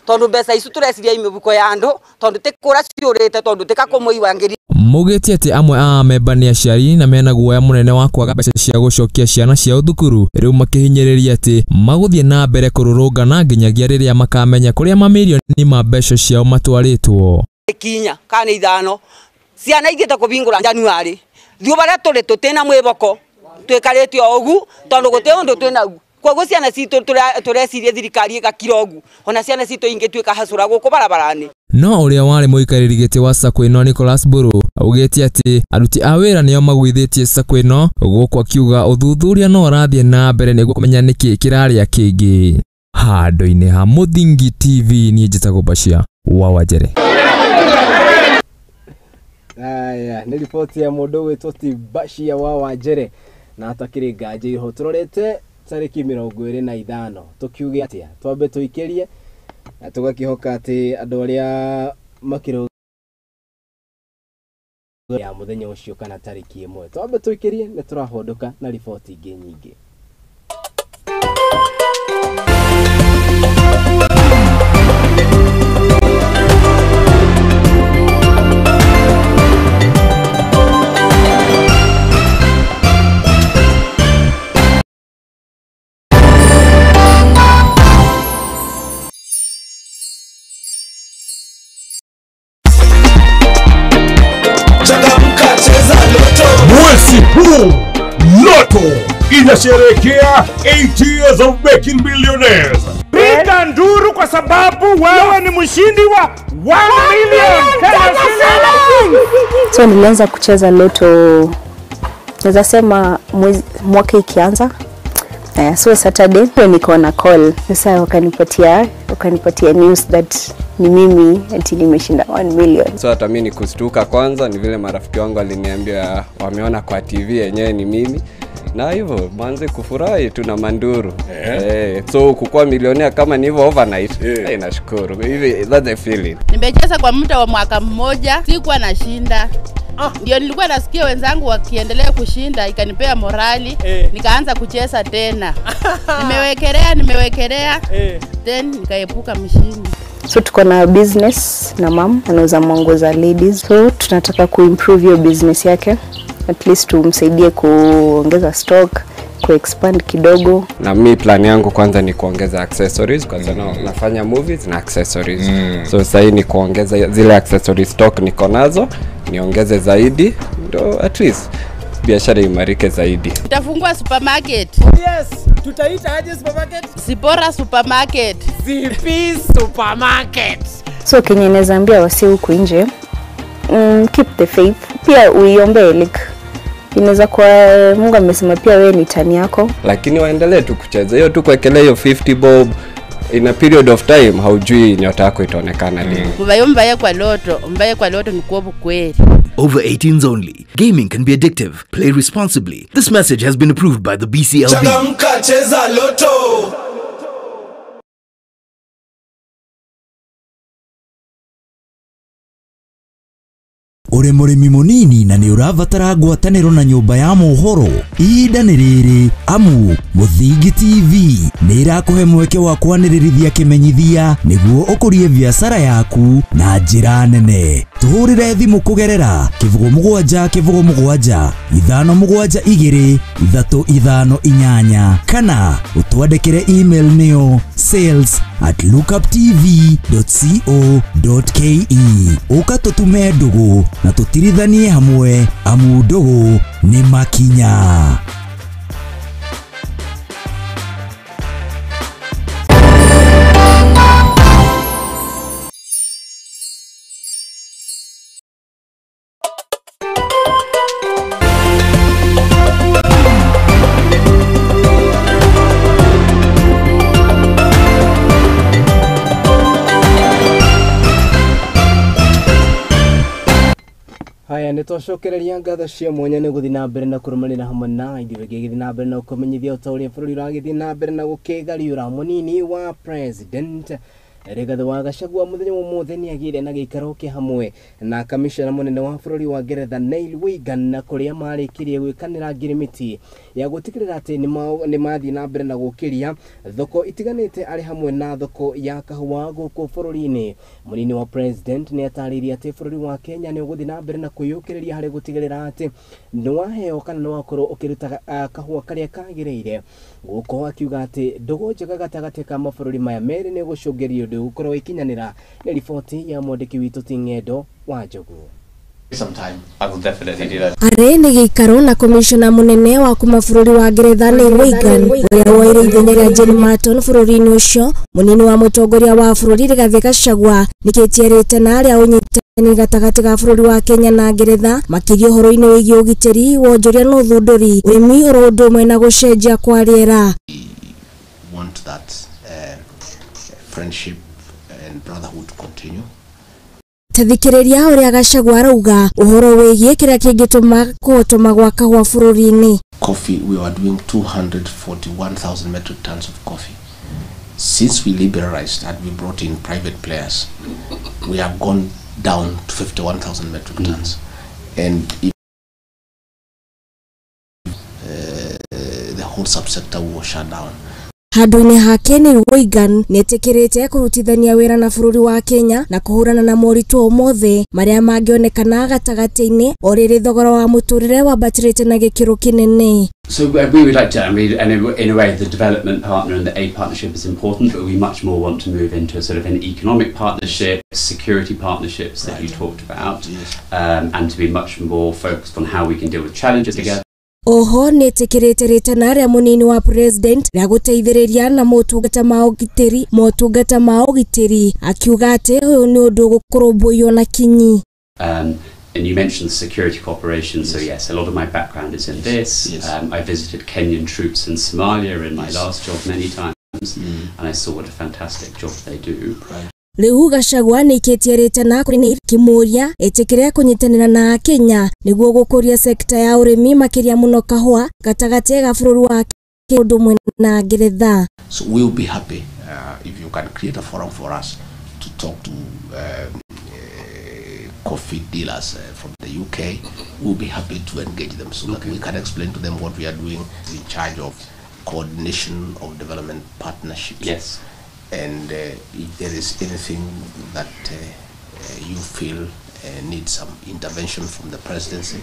tondu mbeca icu tureciria imibuko ya andu tondu tikura ciurite tondu tikakumuiwa ngiri. Maugĩte atĩ amwe a amemba nĩ aciari na mena guoya mũnene wa kwaga mbeca cia gũcokia ciana ciao thukuru rĩu makĩhinyĩrĩria atĩ magũthiĩ na mbere kũrũrũngana nginyagia rĩrĩa makamenya kũrĩa mamirioni ma mbeca ciao matwarĩtwo. Kinya kana ithano ciana ithiĩte kũbingũra January thiũ baria tũrĩ tũtĩna mwĩboko twĩkarĩte o ũgu tondu gũtĩ ũndũ twĩnagu koguo ciana citũ tũreciria thirikari ĩgakira ũgu ona ciana citũ ingĩtuĩka hacũra gũkũ barabara-inĩ. No ũrĩa warĩ mũikarĩri gĩtĩ wa sacco ĩno Nicholas Mburu augĩte atĩ aruti a wĩra nĩo magũithĩtie sacco ĩno gũkũ akiuga ũthuthuria no ũrathiĩ na mbere nĩguo kũmenya nĩkĩ kĩrarĩa kĩngĩ. Handũ-inĩ ha Mũthingi TV niĩ njĩtagwo Bashir wa Wanjere. Aya nĩ riboti ya mũndũ wĩtwo ti Bashir wa Wanjere na atakĩrĩ nganja iho tũrorete tarĩki 25 tukiuge atia twambe tuikirie na tugakihoka ati andu aria makiro ya muthenya ucio kana tariki 1 twambe tuikirie ni turahondoka na riboti ingi nyingi. Mwezi huu Lotto inasherehekea 8 years of making millionaires. Piga nduru kwa sababu wewe ni mshindi wa 1 million. So nilianza kucheza Lotto naweza sema mwaka ikianza. So Saturday niko na call. Sasa wakanipatia news that ni mimi ati nimeshinda 1 million. So hata mimi nikustuka kwanza ni vile marafiki wangu waliniambia wameona kwa TV yenyewe ni mimi. Na hivyo manze kufurahi tuna manduru. So kukua milionea kama ni hivyo overnight. Nashukuru. Hivi that's the feeling. Nimecheza kwa muda wa mwaka mmoja, sikuwa nashinda. Ndio nilikuwa nasikia wenzangu wakiendelea kushinda ikanipea morali, nikaanza kucheza tena. Nimewekelea then nikaepuka mshindi. So tuko na business na mam anauza manguo za ladies. So tunataka kuimprove hiyo business yake. At least tumsaidie kuongeza stock, kuexpand kidogo. Na mi plan yangu kwanza ni kuongeza accessories kwa sababu nafanya movies na accessories. So sasa ni kuongeza zile accessories stock niko nazo, niongeze zaidi ndo at least biashara imarike zaidi. Tutafungua supermarket. Yes, tutaita aje supermarket? Zipora supermarket. Zipi supermarket. So kenye naweza ambia wasi huku nje, keep the faith. Pia uiombe like inaweza kwa Mungu amesema pia wewe ni tani yako. Lakini waendelee tu kucheza. Hiyo tu kuekelea hiyo 50 bob in a period of time haujui nyota yako itaonekana lini. Kubayomba kwa Lotto, mbaye kwa Lotto ni kuobu kweli. Over 18s only. Gaming can be addictive. Play responsibly. This message has been approved by the BCLB. Changamka, cheza Lotto. Uri mũrĩmi mũnini na nĩ ũrabatara ngwatanĩro na nyũmba ya mohoro ihinda nĩ rĩrĩ amu Mũthingi TV nĩ ĩrakũhe mweke wa kwanĩrĩrithia kĩmenyithia nĩguo ũkũrie biacara yaku na njĩra nene. Tũhũrĩre thimũ kũgerera 07 07 5 7 2 3 5 8 kana ũtwandĩkĩre email nĩyo sales@lookuptv.co.ke. Ũka tũtume ndũgũ na tũtirithanie hamwe amu ndũgũ nĩ makinya. Haya nä twacokereria ngatho cia mwanya nä gå thiä na mbere na kå rå manä ra hamwe na ithuä gä thiä na mbere na kå menyithia o ta å rä a bå rå ri å ragä thiä na mbere na gå kä gariå munini wa president Rigathi wa Gachagua muthenya wa umuthi ni agire na giikaro kia hamwe na kamishna munene wa bururi wa Ngeretha Neil Wigan na kuria marikirie gwikanira ngirimiti ya gutigirira ati ni mathi na mbere na gukiria thoko itiganite ari hamwe na thoko ya kahua guku bururi-ini. Munini wa president ni ataririe ati bururi wa Kenya ni uguthi na mbere na kwiyukiriria hari gutigirira ati ni waheo kana ni wakorwo ukiruta kahua karia kagiriire guku, akiuga ati ndugu njega gatagati ka mabururi maya meri ni gucungiria undu gukorwo ikinyanira. Ni riboti ya mwandiki witu ti Ng'endo wa Njogu. Arĩ nĩ gĩikaro na komishona mũnene wa kuma bũrũri wa Ngeretha Neil Wigan ũrĩa woire ithenya rĩa Jane Martin bũrũri-inĩ ũcio. Mũnini wa mũtongoria wa bũrũri Rigathĩ Gachagua nĩkĩtie rĩtana rĩa ũnyitanĩri gatagatĩ ga bũrũri wa Kenya na Ngeretha makĩria ũhoro-inĩ wĩgiĩ ũgitĩri, wonjoria na ũthundũri, ũrĩmi oro ũndũ ũmwe na gũcenjia kwa rĩera. Want that friendship and brotherhood to continue. Tathikĩrĩria ũrĩa Gachagua arauga ũhoro wĩgiĩ kĩrĩa kĩngĩtũma kũhotoma gwa kahũa bũrũri-inĩ. Coffee, we were doing 241,000 metric tons of coffee. Since we liberalized and we brought in private players, we have gone down to 51,000 metric tons. And if, the whole subsector was shut down. Handũ-inĩ hake Neil Wigan nĩetĩkĩrĩte kũrutithania wĩra na bũrũri wa Kenya na kũhũrana na moritũ o mothe marĩa mangĩonekana gatagatĩ-inĩ o rĩrĩ thogora wa mũtũrĩre wambatĩrĩte na gĩkĩro kĩnene. So we would like to, I mean, and in a way the development partner and the aid partnership is important, but we much more want to move into a sort of an economic partnership, security partnerships that you talked about, yes. And to be much more focused on how we can deal with challenges together. Oho nĩetĩkĩrĩte rĩtana rĩa mũnini wa president rĩa gũteithĩrĩria na motungata ma ũgitĩri akiuga atĩ ũyũ nĩ ũndũ ũgũkũrũmbũiyo na kinyi. And you mentioned security cooperation, so yes, a lot of my background is in this. Yes. I visited Kenyan troops in Somalia in my last job many times, and I saw what a fantastic job they do. Right. Rĩu Gachagua nĩikĩtie rĩtana kũrĩ Neil kĩmũria ĩtĩkĩre kũnyitanĩra na Kenya nĩguo gũkũria sekta ya ũrĩmi makĩria mũno kahũa gatagatĩ ga bũrũri wa Kenya ũndũ ũmwe na Ngeretha. So we'll be happy if you can create a forum for us to talk to coffee dealers from the UK. We'll be happy to engage them so that we can explain to them what we are doing. In charge of coordination of development partnerships. Yes. And if there is anything that you feel needs some intervention from the presidency,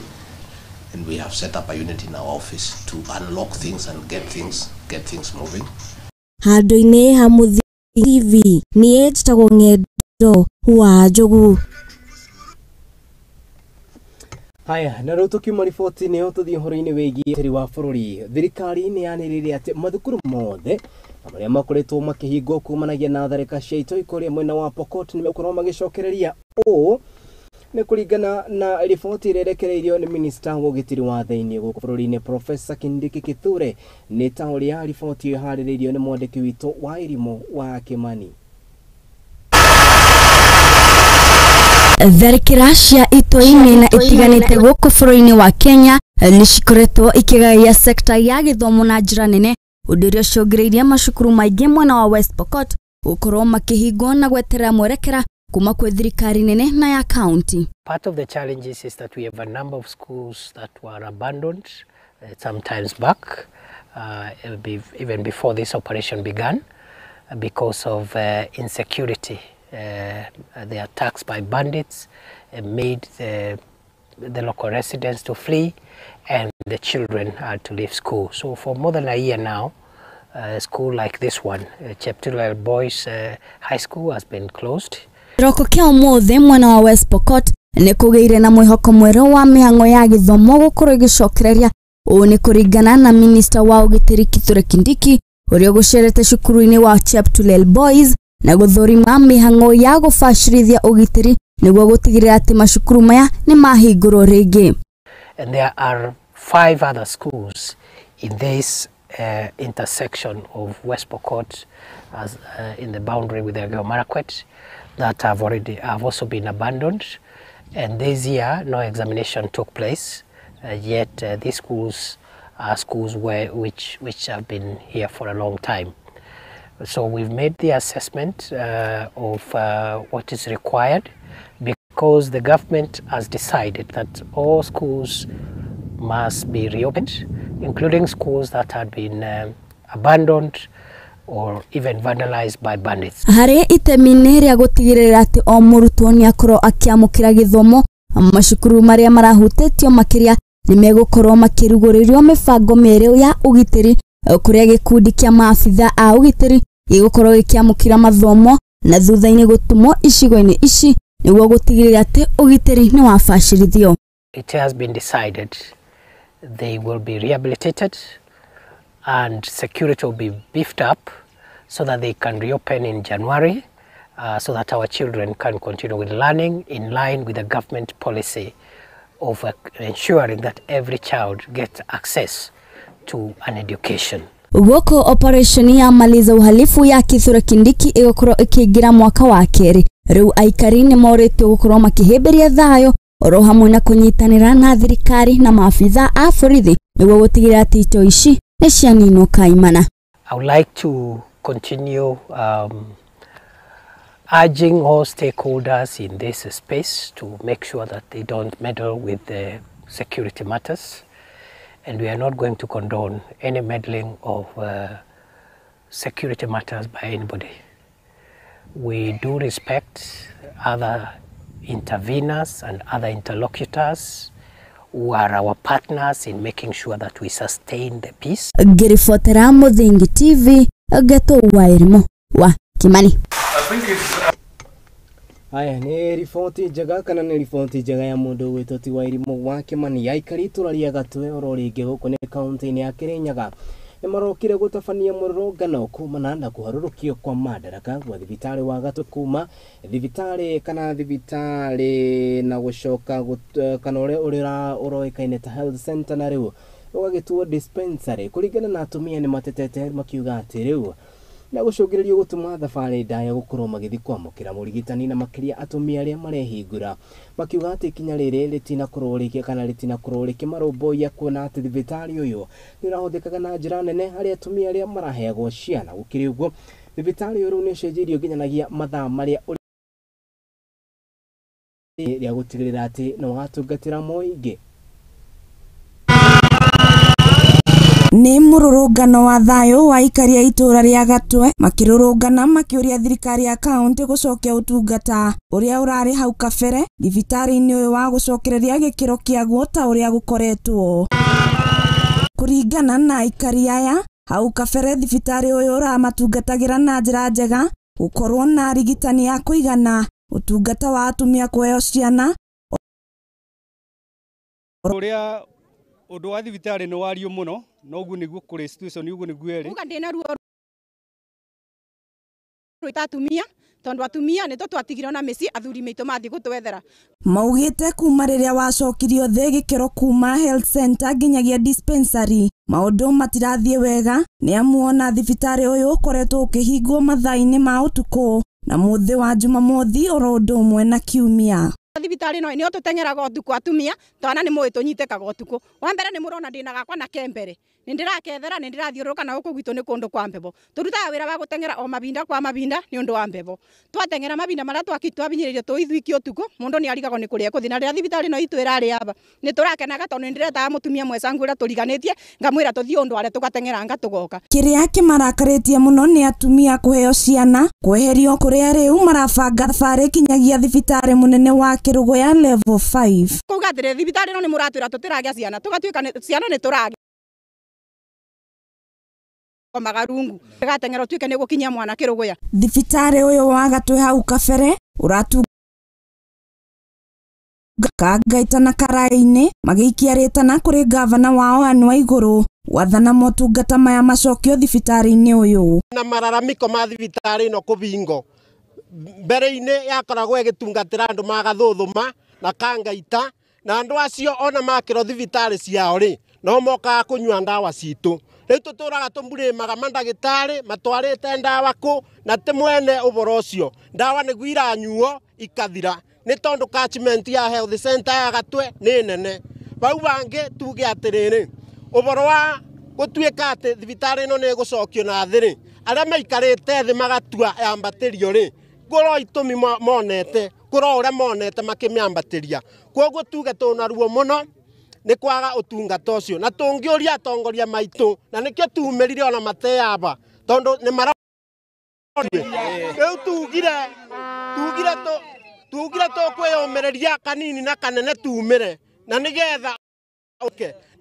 and we have set up a unit in our office to unlock things and get things moving. Handũ-inĩ ha Mũthingi TV niĩ njĩtagwo Ng'endo wa Njogu. Haya, na rĩu tũkiuma riboti-inĩ ĩyo tũthiĩ ũhoro-inĩ wĩgiĩ ũgitĩri wa bũrũri. Thirikari nĩ yanĩrĩire atĩ mathukuru mothe marĩa makoretwo makĩhingwo kumanagia na tharĩka cia itoi kũrĩa mwena wa Pokot nĩ megũkorwo magĩcokereria ũũ nĩ kũringana na riboti ĩrĩa ĩrekereirio nĩ minista wa ũgitĩri wa thĩinĩ gũkũ bũrũri-inĩ Professor Kindiki Kithure. Nĩ ta ũrĩa riboti ĩyo ĩharĩrĩirio nĩ mwandĩki witũ wa Irimũ wa Kĩmani. Tharĩkĩra cia itoi mĩena ĩtiganĩte gũkũ bũrũri-inĩ wa Kenya nĩ cikoretwo ikĩgaya sekta ya gĩthomo na njĩra nene, ũndũ ũrĩa ũcũngĩrĩirie macukuru maingĩ mwena wa West Pokot gũkorwo makĩhingwo na gweterera mwerekera kuma kwĩ thirikari nene na ya county. Part of the challenges is that we have a number of schools that were abandoned some times back, even before this operation began, because of insecurity The attacks by bandits made the local residents to flee, and the children had to leave school. So for more than a year now, a school like this one, Cheptulel Boys High School, has been closed. Kĩroko kĩa ũmũthĩ mwena wa West Pokot nĩ kũgĩire na mwĩhoko mwerũ wa mĩhang'o ya gĩthomo gũkorwo ĩgĩcokereria. Ũũ nĩ kũringana na minista wa ũgitĩri Kithure Kindiki ũrĩa ũgũcerete cukuru-inĩ wa Cheptulel Boys na gũthũrima mĩhang'o ya gũbacĩrithia ũgitĩri nĩguo gũtigĩrĩra atĩ macukuru maya nĩ mahingũrwo rĩngĩ. And there are 5 other schools in this intersection of West Pokot, as in the boundary with the Elgeyo Marakwet, that have also been abandoned. And this year, no examination took place. Yet these schools are schools which have been here for a long time. So we've made the assessment of what is required, because the government has decided that all schools must be reopened, including schools that had been abandoned or even vandalized by bandits. Harĩ itemi-inĩ rĩa gũtigĩrĩra atĩ o mũrutwo nĩ akorwo akĩamũkĩra gĩthomo, macukuru marĩa marahutĩtio makĩria nĩ megũkorwo makĩrugũrĩrio mĩbango mĩerũ ya ũgitĩri, kũrĩa gĩkundi kĩa maabitha a ũgitĩri gĩgũkorwo gĩkĩamũkĩra mathomo na thutha-inĩ gũtũmwo icigo-inĩ ici nĩguo gũtigĩrĩra atĩ ũgitĩri nĩ wabacĩrithio. It has been decided they will be rehabilitated and security will be beefed up so that they can reopen in January, so that our children can continue with learning in line with the government policy of ensuring that every child gets access to an education. Gũkũ operation ya maliza uhalifu ya Kithure Kindiki ĩgũkorwo ĩkĩingĩra mwaka wa kerĩ, rĩu aikari nĩ morĩtio gũkorwo makĩhĩmbĩria thayũ oro hamwe na kũnyitanĩra na thirikari na maabitha a borithi nĩguo gũtigĩrĩra atĩ itoi ici nĩ cianinwo kaimana. I would like to continue urging all stakeholders in this space to make sure that they don't meddle with the security matters, and we are not going to condone any meddling of security matters by anybody. We do respect other interveners and other interlocutors who are our partners in making sure that we sustain the peace. Ngĩribotera Mũthingi TV, Geto Wairimu wa Kimani. Aya nĩ riboti njega kana nĩ riboti njega ya mũndũ gwĩtwo ti Wairimu wa Kimani. Aikari itũra rĩa Gatwe oro rĩngĩ gũkũ nĩ kaunti-inĩ ya Kirinyaga nĩ marokire gũtabania mũrũrũngano kumana na kũharũrũkio kwa madaraka gwa thibitarĩ wa Gatwe kuma thibitarĩ kana thibitarĩ na gũcoka kana ũrĩa ũroĩkaine ta health center na rĩu ũgagĩtuo dispensary. Kũringana na atumia nĩ matetete makiuga atĩ rĩu na gũcũngĩrĩrio gũtũma thabarĩ ndaya gũkorwo magĩthiĩ kwamũkĩra mũrigitani na makĩria atumia arĩa marehingũra, makiuga atĩ ikinya rĩrĩ rĩtinakorwo rĩkĩ kana rĩtinakorwo rĩkĩmarũmbũiya kuona atĩ thibitarĩ ũyũ nĩ ũrahũthĩkaga na njĩra nene harĩ atumia arĩa maraheagwo ciana. Gũkĩrĩ ũguo thibitarĩ ũyũ rĩu nĩ ũcenjeirio nginyanagia mathaa marĩa rĩa gũtigĩrĩra atĩ nĩ watungatĩra mũingĩ. Nĩ mũrũrũngano wa thayũ wa aikari a itũra rĩa Gatwe makĩrũrũngana makĩũria thirikari ya kaunti gũcokia ũtungata ũrĩa ũrarĩ hau kabere thibitarĩ-inĩ ũyũ wa gũcokereria gĩkĩro kĩaguo ta ũrĩa gũkoretwo. Kũringana na aikari aya, hau kabere thibitarĩ ũyũ ũramatungatagĩra na njĩra njega, gũkorwo na arigitani a kũigana, ũtungata wa atumia kũheo ciana. Ũrĩa ũndũ wa thibitarĩ nĩ wario mũno noguo nĩguo kũrĩ situation ũguo nĩguo ĩrĩ. Uga ndĩna ruo rwĩta atumia tondũ atumia nĩ twatigirwo na mĩciĩ athuri maitũ mathiĩ gũtwethera. Maugĩte kuma rĩrĩa wacokirio thĩ gĩkĩro kuma health center nginyagia dispensary maũndũ matirathiĩ wega nĩ amu ona thibitarĩ ũyũ ũkoretwo ũkĩhingwo mathaa-inĩ ma ũtukũ na mũthĩ wa Jumamothi oro ũndũ ũmwe na Kiumia. Thibitarĩ no nĩo tũteng'eraga ũtukũ atumia twana nĩ mũĩ tũnyitĩkaga ũtukũ. Wa mbere nĩ mũrona ndĩna gakwa na kembere Nĩ ndĩrakethera nĩ ndĩrathiũrũrũka na gũkũ gwitũ nĩ kũndũ kwa mbebo. Tũrutaga wĩra wa gũteng'era o mahinda kwa mahinda nĩ ũndũ wa mbebo. Twateng'era mahinda marĩa twabinyĩrĩrio tũithuiki ũtukũ, mũndũ nĩ arigagwo nĩ kũrĩa ekũthiĩ. Na rĩrĩa thibitarĩ ĩno itũ ĩrarĩ aba, nĩ tũrakenaga tondũ nĩ ndĩretaga mũtumia mwecangu ũrĩa tũriganĩtie, ngamwĩra tũthiĩ ũndũ arĩa tũgateng'eranga tũgoka. Kĩrĩa kĩmarakarĩtie mũno nĩ atumia kũheo ciana kweherio kũrĩa rĩu marabanga thabarĩ kinyagia thibitarĩ mũnene wa Kĩrũgũya level 5. Kuga atĩrĩ thibitarĩ ĩno nĩ mũratwĩra tũtĩragĩa ciana, tũgatuĩka ciana nĩ tũragĩa magarungu gateng'era tuike nĩ gũkinyia mwana Kĩrũgũya. Thibitarĩ ũyũ wa Gatwe hau kabere ũratunga Kangaita na Karaĩ-inĩ magĩikia rĩtana kũrĩ gavana wao Anne Waigũrũ gwathana motungata maya macokio thibitarĩ-inĩ ũyũ. Na mararamiko ma thibitarĩ ĩno kũbingo mbere-inĩ yakoragwo ĩgĩtungatĩra andũ magathuthuma na Kangaita na andũ acio ona makĩrwo thibitarĩ ciao rĩ no mokaga kũnyua ndawa citũ. Rĩu tũtũraga tũmburĩmaga mandagĩtarĩ matwarĩte ndawa kũ na ti mwene ũboro ũcio. Ndawa nĩguo iranyuo ikathira nĩ tondũ catchment ya health center ya Gatwe nĩ nene. Bau bangĩ tuge atĩrĩrĩ ũboro wa gũtuĩka atĩ thibitarĩ ĩno nĩ ĩgũcokio na thĩ rĩ, arĩa maikarĩte thĩ magatua yambatĩrio rĩ, kũro itũmi monete, kũro ũrĩa monete makĩmĩambatĩria. Kwoguo tuge tũna ruo mũno nĩ kwaga ũtungata ũcio na tũngĩũria atongoria maitũ na nĩkĩo tumĩrire ona mateaba tondũ nĩ mara rĩu tugire tũkwĩyũmĩrĩria kanini na kanene tumĩre na nĩgetha.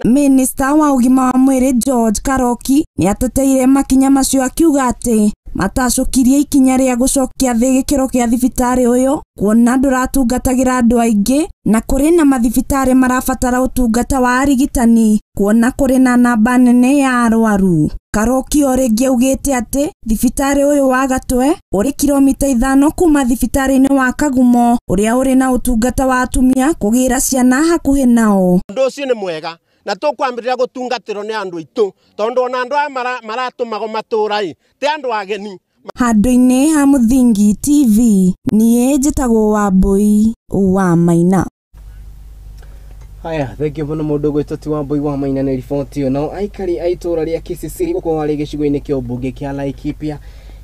Minista wa ũgima wa mwĩrĩ George Karoki nĩ ateteire makinya macio akiuga atĩ matacũkirie ikinya rĩa gũcokia thĩ gĩkĩro kĩa thibitarĩ ũyũ kuona ndũratungatagĩra andũ aingĩ na kũrĩ na mathibitarĩ marabatara ũtungata wa arigitani kuona kũrĩ na namba nene ya arwaru. Karoki o rĩngĩ augĩte atĩ thibitarĩ ũyũ wa Gatwe ũrĩ kilomita 5 kuma thibitarĩ-inĩ wa Kagumo ũrĩa ũrĩ na ũtungata wa atumia kũgĩra ciana hakuhĩ nao. Ũndũ ũcio nĩ mwega na tũkwambĩrĩria gũtungatĩrwo nĩ andũ aitũ tondũ ona andũ aya maratũmagwo matũũra-ĩ ti andũ ageni. Handũ-inĩ ha Mũthingi TV niĩ njĩtagwo Wambui wa Maina. Haya, thank you mũno mũndũ gwĩtwo ti Wambui wa Maina nĩ riboti ĩyo. Nao aikari a itũũra rĩa Kisisiri gũkũ harĩ gĩcigo-inĩ kĩa ũmbunge kĩa Laikipia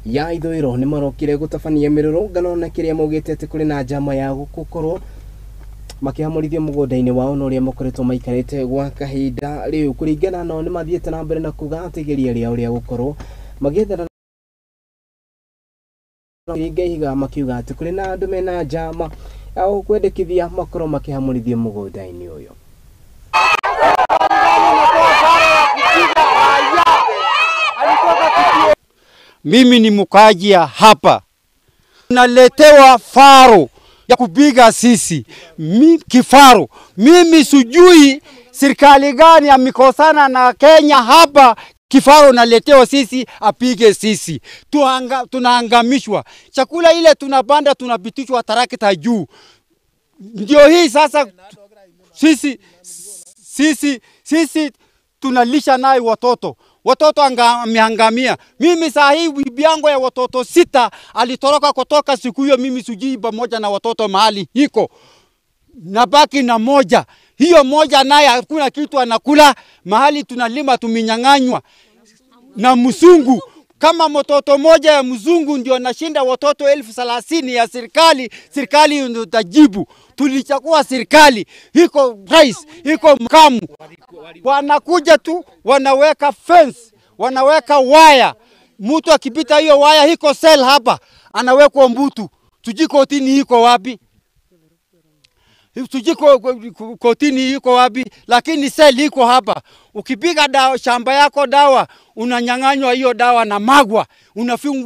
ya ithũĩro nĩ marokire gũtabania mĩrũrũngano na kĩrĩa maugĩte atĩ kũrĩ na njama ya gũkorwo makĩhamũrithio mũgũnda-inĩ wao na ũrĩa makoretwo maikarĩte gwa kahinda rĩu. Kũringana nao nĩ mathiĩte na mbere na kuga atĩ igeria rĩao rĩa gũkorwo magĩethana ringa ihiga makiuga atĩ kũrĩ na andũ mena njama ya kwendekithia makorwo makĩhamũrithio mũgũnda-inĩ ũyũ. Mimi ni mkaaji hapa, naletewa faro ya kupiga sisi kifaru. Mimi sijui serikali gani amekosana na Kenya hapa, kifaru naletewa sisi apige sisi. Tunaangamishwa. Chakula ile tunapanda tunapitishwa tarakita juu. Ndio hii sasa sisi tunalisha naye watoto. Watoto ameangamia. Mimi saa hii bibi yangu ya watoto 6 alitoroka kutoka siku hiyo, mimi sijui pamoja na watoto mahali iko. Nabaki na moja. Hiyo moja naye hakuna kitu anakula, mahali tunalima tuminyang'anywa na mzungu. Kama mtoto moja ya mzungu ndio anashinda watoto 30,000 ya serikali, serikali ndio tajibu. Tulichagua serikali, iko rais, iko makamu. Wanakuja tu wanaweka fence, wanaweka waya. Mtu akipita hiyo waya iko cell hapa, anawekwa mbutu. Sijui kotini iko wapi? Sijui kotini iko wapi, lakini cell iko hapa. Ukipiga dawa shamba yako dawa, unanyang'anywa hiyo dawa na magwa,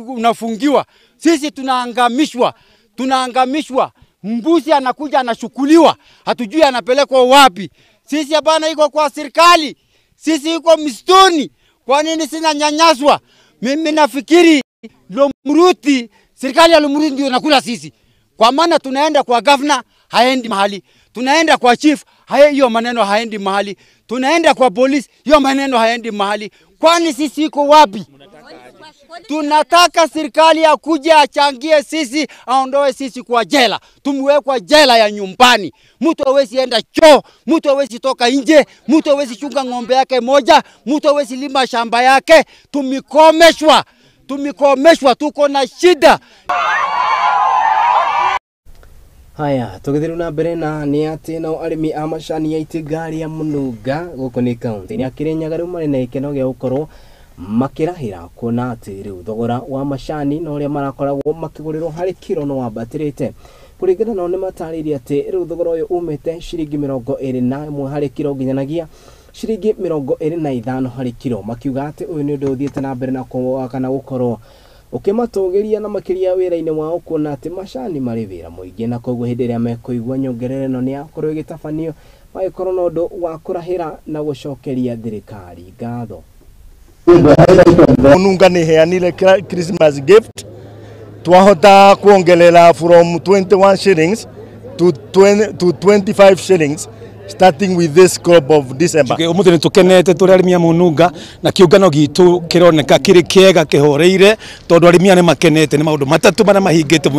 unafungiwa. Sisi tunaangamishwa, tunaangamishwa. Mbuzi anakuja anashukuliwa, hatujui anapelekwa wapi. Sisi hapana iko kwa serikali, sisi iko msituni. Kwa nini sina nyanyaswa? Mimi nafikiri Lomruti, serikali ya Lomruti ndio nakula sisi. Kwa maana tunaenda kwa governor haendi mahali, tunaenda kwa chief hiyo maneno haendi mahali, tunaenda kwa polisi hiyo maneno haendi mahali. Kwani sisi iko wapi? Tunataka serikali akuje achangie sisi, aondoe sisi kwa jela. Tumwekwa jela ya nyumbani. Mtu hawezi enda choo, mtu hawezi toka nje, mtu hawezi chunga ng'ombe yake moja, mtu hawezi lima shamba yake. Tumikomeshwa, tumikomeshwa, tuko na shida. Haya, tugithiru na mbere na ni ati nao arimi a macani ya itinga rĩa Mũnunga gũkũ nĩ kaunti ya Kirinyaga rĩu marĩ na gĩkeno gĩa gũkorwo makĩrahĩra kuona atĩ rĩu thogora wa macani na ũrĩa marakoragwo makĩgũrĩrwo harĩ kiro no wambatĩrĩte. Kũringana nao nĩ matarĩirie atĩ rĩu thogora ũyũ umĩte ciringi 21 harĩ kiro nginyanagia ciringi 25 harĩ kiro, makiuga atĩ ũyũ nĩ ũndũ ũthiĩte na mbere na kana gũkorwo ukimatũgĩria na makĩria wĩra-inĩ wao kuona atĩ macani marĩ wĩra mũingĩ, na koguo hĩndĩ ĩrĩa mekũigua nyongerera ĩno nĩ yakorwo ĩgĩtabanio magĩkorwo na ũndũ wa kũrahĩra na gũcokeria thirikari ngatho. Mununga nĩ heanire Christmas gift, twahota kuongerera from 21 shillings to 25 shillings starting with this crop of December. Umuthi ni tukenete turi arimi a Mununga na kiungano gitu kironeka kiri kiega kihoreire tondu arimi aya ni makenete ni maundu matatu maria mahingite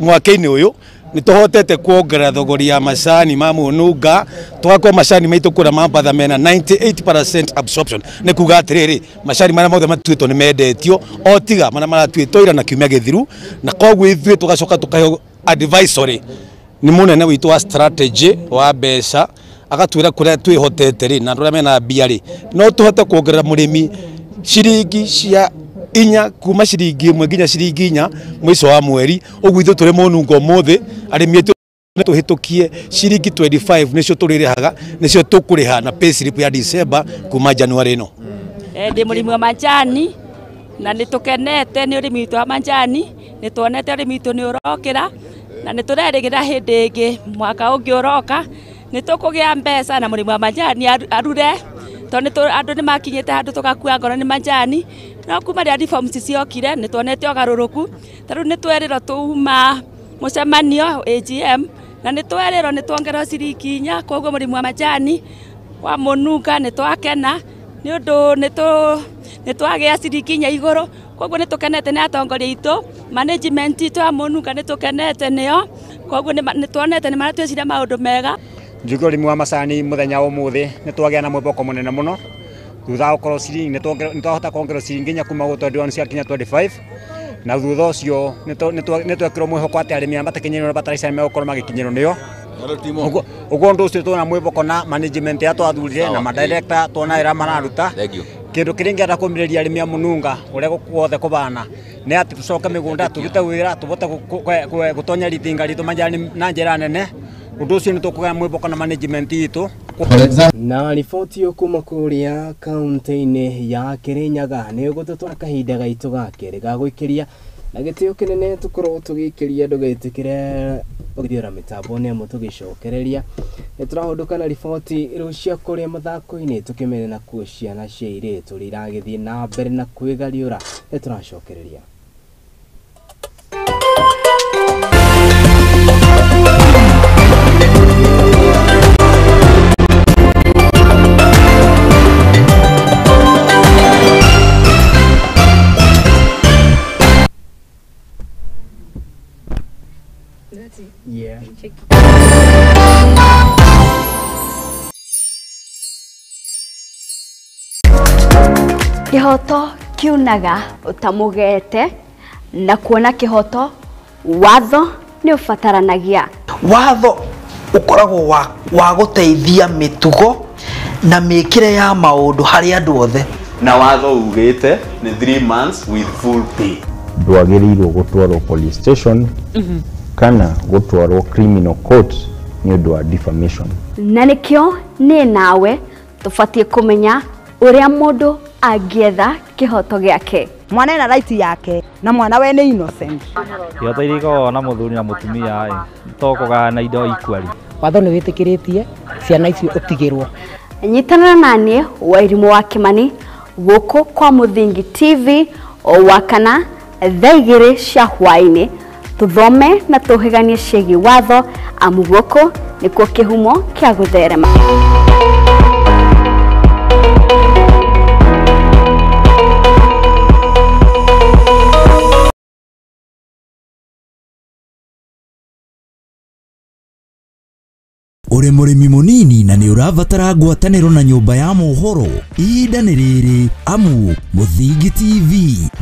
mwaka-ini uyu. Ni tuhotete kuongerera thogori ya macani ma Mununga, tugakorwo macani maitu kuria mambatha mena 98% absorption, ni kuga atiriri macani maria mothe matuitwo ni mendetio o tiga maria maratuitwo ira na kiumia githiru, na koguo ithuĩ tugacoka tukaheo advisory ni munene witu wa strategy wa mbeca agatwira kuria twihotete ri na andu aria mena mbia ri no tuhote kuongerera murimi ciringi cia inya kuma ciringi 1 nginya ciringi 4 mwico wa mweri. Uguo ithuĩ turi Mununga umuthi arimi aitu tuhitukie ciringi 25 nicio turirihaga nicio tukuriha na pay slip ya December kuma January ino. Ndi murimi wa majani na nitukenete ni urimi witu wa majani, nituonete urimi witu ni urokira na nĩtũrerĩgĩrĩra hĩndĩ ĩngĩ mwaka ũngĩ ũroka nĩtũkũgĩa mbeca na mũrĩmi wa majani arure, tondũ andũ nĩmakinyĩte handũ tũgakua ngoro nĩ majani. No kuma rĩrĩa reforms ciokire nĩtuonete ũgarũrũku, ta rĩu nĩtwerĩrwo tuma mũcemanio AGM na nĩtwerĩrwo nĩtuongererwo ciringi 4, koguo mũrĩmi wa majani wa Mununga nĩtwakena nĩ ũndũ nĩtwagĩa ciringi 4 igũrũ. Koguo nĩtũkenete nĩ atongoria aitũ, management itũ ya Mununga nĩtũkenete nĩo, koguo nĩtuonete nĩ maratwĩciria maũndũ mega. Njuge ũrĩmi wa macani mũthenya wa ũmũthĩ nĩtwagĩa na mwĩhoko mũnene mũno thutha wa gũkorwo ciringi nĩtwahota kuongererwo ciringi 4 kuma 21 ciakinya 25, na thutha ũcio nĩtwekĩrwo mwĩhoko atĩ arĩmi arĩa matakinyĩirwo nĩ bataraitha nĩmegũkorwo magĩkinyĩrwo nĩyo. Ũguo ũndũ ũcio tuona mwĩhoko na management ĩrĩa twathurire na madirector tuona wĩra mararuta. Kindu kiria ingĩenda kũmĩrĩria arĩmi a Mununga ũrĩa guothe kũbana nĩ atĩ tũcoke mĩgũnda tũrute wĩra tũbote gũtonya ritinga ritũ majani na njĩra nene. Ũndũ ũcio nĩ tũkũgĩa mwĩhoko na management itũ. Na riboti ĩyo kuma kũrĩa kaunti-inĩ ya Kirinyaga nĩ ũgũtũtwara kahinda gaitũ ga kerĩ ga gũikĩria na gĩtĩo kĩnene tũkorwo tũgĩikĩria ndũgetĩkĩre ũgĩthiora mĩtambo nĩ amwe tũgĩcokereria. Nĩ tũrahũndũka na riboti rĩu cia kũrĩa mathako-inĩ tũkĩmenya nakuo ciana cia airĩtu ũrĩa iragĩthiĩ na mbere na kwĩgariũra. Nĩ tũracokereria. Yeah. Kihoto kiunaga utamugete na kuona kihoto watho ni ubataranagia. Watho ukoragwo wa guteithia mitugo na mikire ya maundu hari andu othe. Na watho ugite ni 3 months with full pay. Ndwagiriirwo gutwarwo police station kana gutwarwo criminal court ni undu wa defamation. Na nikio ni nawe tubatie kumenya uria mundu angietha kihoto giake. Mwana ena right yake na mwana we ni innocent. Kihoto iria ikoragwo na muthuri na mutumia to kugayana indo equally. Watho ni witikiretie ciana icio utigirwo. Nyitanĩra naniĩ Wairimu wa Kimani gũkũ kwa Mũthingi TV o wakana thaa 2 cia hwaĩ-inĩ tuthome na tũhĩganie ciĩgiĩ watho amu gũkũ nĩkuo kĩhumo kĩa gũtherema. Ũrĩ mũrĩmi mũnini na nĩ ũrabatara ngwatanĩro na nyũmba ya mohoro, ihinda nĩ rĩrĩ amu Mũthingi TV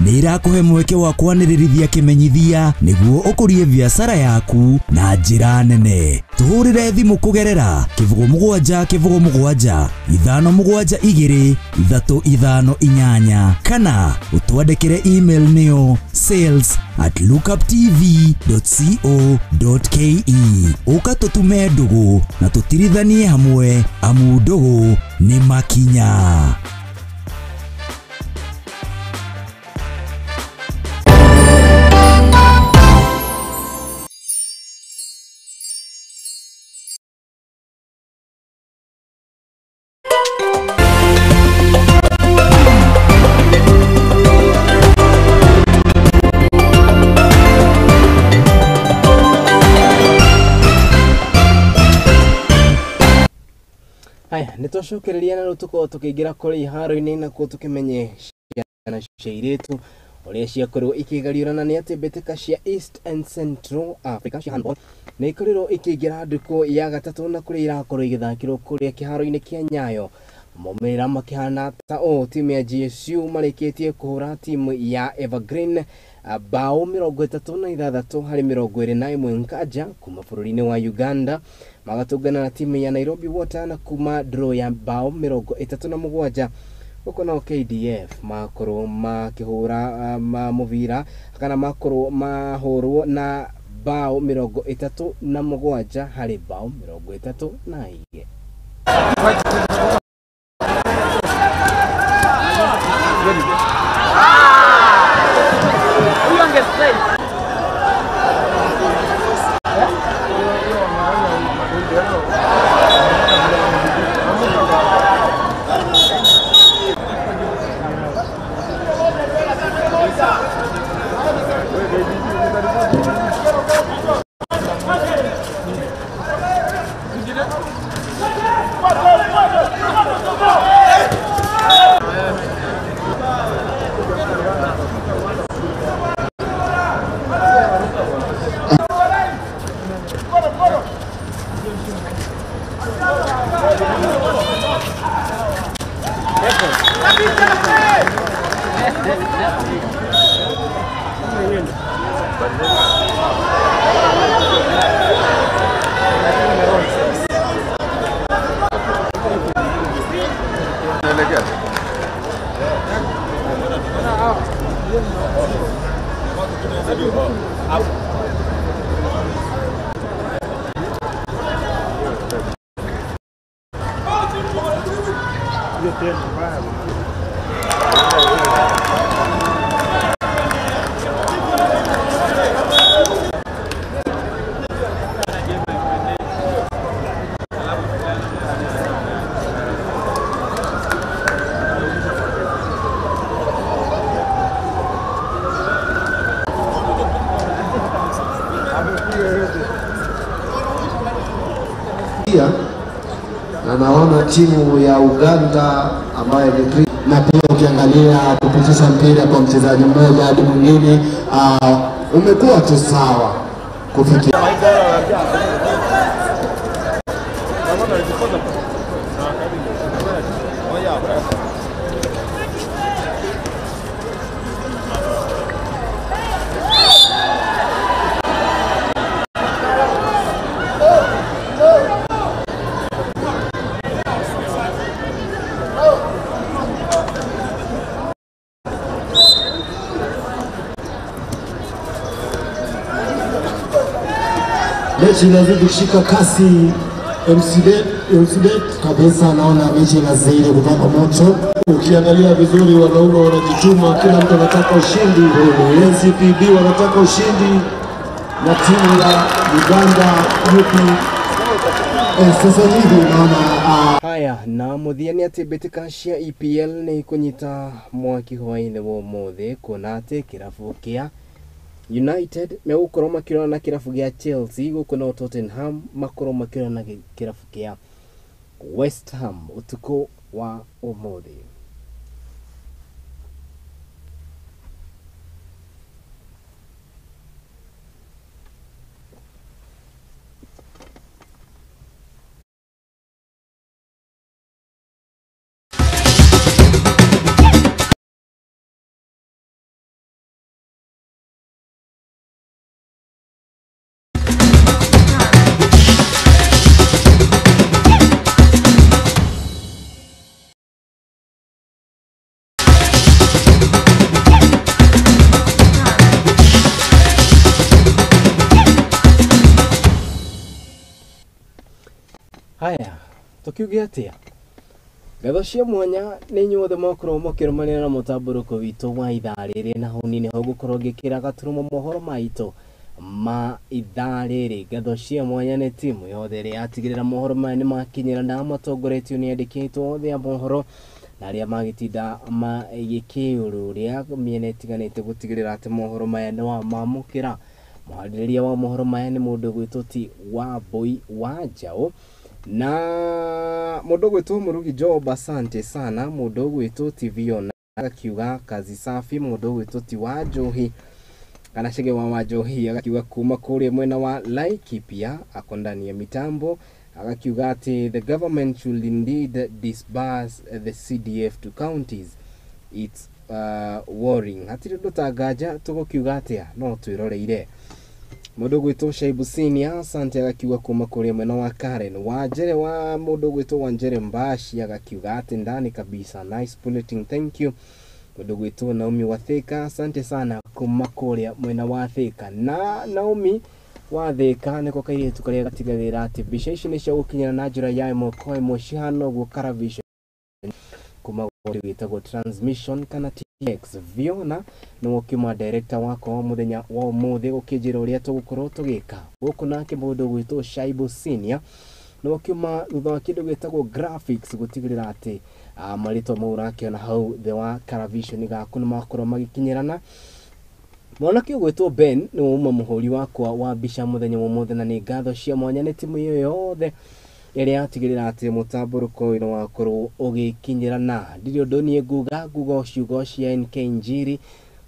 nĩ ĩrakũhe mweke wa kwanĩrĩrithia kĩmenyithia nĩguo ũkũrie biacara yaku na njĩra nene. Tũhũrĩre thimũ kũgerera 07 07 5 7 2 3 5 8 kana ũtwandĩkĩre email nĩyo sales@lookuptv.co.ke. Ũka tũtume ndũgũ na tũtirithanie hamwe amu ndũgũ nĩ makinya. Haya, nĩ twacokereria na rĩu tũkorwo tũkĩingĩra kũrĩ iharo-inĩ nakuo tũkĩmenye ciana cia airĩtu ũrĩa ciakorirwo ikĩgariũrana nĩ atĩ mbĩtĩka cia East and Central Africa cia handball nĩ ikorirwo ikĩingĩra ndukũ ya gatatũ na kũrĩa irakorwo igĩthakĩrwo kũrĩa kĩharo-inĩ kĩa Nyayo. Maumĩrĩra makĩhana ta ũũ, timu ya GSU marĩkĩtie kũhũra timu ya Evergreen bao 36 harĩ 21 Nkaja kuma bũrũri-inĩ wa Uganda, magatũngana na timu ya Nairobi Water na kuma draw ya bao 37. Gũkũ nao KDF makorwo makĩhũra mũbira kana makorwo mahũrwo na bao 37 harĩ bao 32. Na naona timu ya Uganda ambayo ni na pia ukiangalia kupitisha mpira kwa mchezaji mmoja hadi mwingine, umekuwa tu sawa kufikia. Mechi inazidi kushika kasi, MCB kabisa, naona mechi inazidi kupamba moto. Ukiangalia vizuri, wanaume wanajituma, kila mtu anataka ushindi. NCPB wanataka ushindi na timu ya Uganda UP. Sasa hivi naona haya na muthia ni ati mbĩtĩka cia EPL nĩ ikũnyita mwaki hwaĩ-inĩ wa ũmũthĩ kuona atĩ kĩrabu kĩa United megũkorwo makĩrora na kĩrabu gĩa Chelsea, gũkũ no Tottenham makorwo makĩrora na kĩrabu kĩa West Ham ũtukũ wa ũmũthĩ. Haya, tukiuge atia? Ngatho cia mwanya nĩ inyuothe mwakorwo mũkĩrũmanĩra na mũtambũrũko witũ wa ithaa rĩrĩ, na hau nĩho ngũkorwo ngĩkĩra gaturumo mohoro maitũ ma ithaa rĩrĩ. Ngatho cia mwanya nĩ timu yothe ĩrĩa yatigĩrĩra mohoro maya nĩ makinyĩra na matongoretio nĩ andĩki aitũ othe a mohoro na arĩa magĩtinda magĩkĩũrũria mĩena ĩtiganĩte gũtigĩrĩra atĩ mohoro maya nĩ wamamũkĩra. Mũharĩrĩria wa mohoro maya nĩ mũndũ ũgwĩtwo ti Wambui wa Njaũ, na mũndũ ũgwĩtwo Mũrugi Job, asante sana. Mũndũ ũgwĩtwo TV ona agakiuga kazi safi. Mũndũ ũgwĩtwo ti Wanjohi kana Chege wa Wanjohi agakiuga kuma kũrĩa mwena wa Laikipia, ako ndani ya mitambo, agakiuga atĩ the government should indeed disburse the CDF to counties, it's worrying. Hatirĩ ũndũ ta nganja tũgũkiuga atĩa, no twĩroreire. Mũndũ ũgwĩtwo Shaibu Senior, asante, agakiuga kuma kũrĩa mwena wa Karen. Wanjere wa mũndũ ũgwĩtwo Wanjere Mbashi agakiuga atĩ ndani kabisa, nice bulletin, thank you. Mũndũ ũgwĩtwo Naomi wa Thika, asante sana kuma kũrĩa mwena wa Thika. Na Naomi wa Thika nĩko kairĩtu karĩa gatigagĩrĩra atĩ mbica ici nĩ cia gũkinyĩra na njĩra ya ĩmwe kwa ĩmwe cihana ũguo Caravision kuma wĩtagwo transmission kana TX. Viona nĩwe ũkiuma director wakwa wa mũthenya wa ũmũthĩ gũkĩnjĩra ũrĩa tũgũkorwo tũgĩka gũkũ. Nake mũndũ ũgwĩtwo Shaibu Senior nĩwe ũkiuma thutha wa kĩndũ gĩtagwo graphics gũtigĩrĩra atĩ marĩtwa mau ũrakĩona hau thĩ wa Caravision gaku nĩ makorwo magĩkinyĩrana. Mwanake ũgwĩtwo Ben nĩ wauma mũhũri wakwa wa mbica mũthenya wa ũmũthĩ, na nĩ ngatho cia mwanya nĩ timu ĩyo yothe ĩrĩa yatigĩrĩra atĩ mũtambũrũko ũyũ nĩ wakorwo ũgĩkinyĩrana. Ndirĩ ũndũ niĩ nguga, nguga o ciugo cia NK Njiri,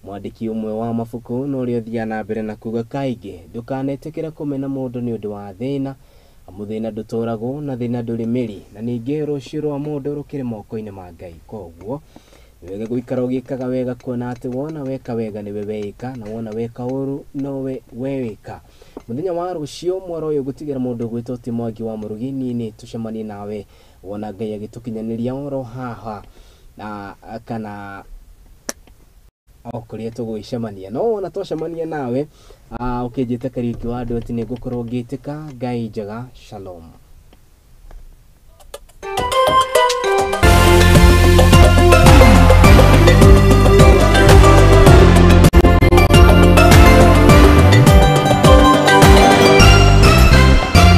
mwandĩki ũmwe wa mabuku, na ũrĩa ũthiaga na mbere na kuga kaingĩ, ndũkanetĩkĩre kũmena mũndũ nĩ ũndũ wa thĩna, amu thĩna ndũtũragwo na thĩna ndũrĩ mĩri, na ningĩ rũciũ rwa mũndũ rũkĩrĩ moko-inĩ ma Ngai. Koguo nĩ wega gũikara ũgĩkaga wega, kuona atĩ wona weka wega nĩwe weĩka, na wona weka ũru nowe wewĩka. Mũthenya wa rũciũ mwaro ũyũ gũtigĩra mũndũ ũgwĩtwo ti Mwangi wa Mũrugi, niĩ nĩ tũcemanie nawe wona Ngai agĩtũkinyanĩria oro haha na kana o kũrĩa tũgũgĩcemania. No wona twacemania nawe ũkĩnjĩta Kariũki wa andũ atĩ nĩ ngũkorwo ngĩtĩka. Ngai njega, shalom.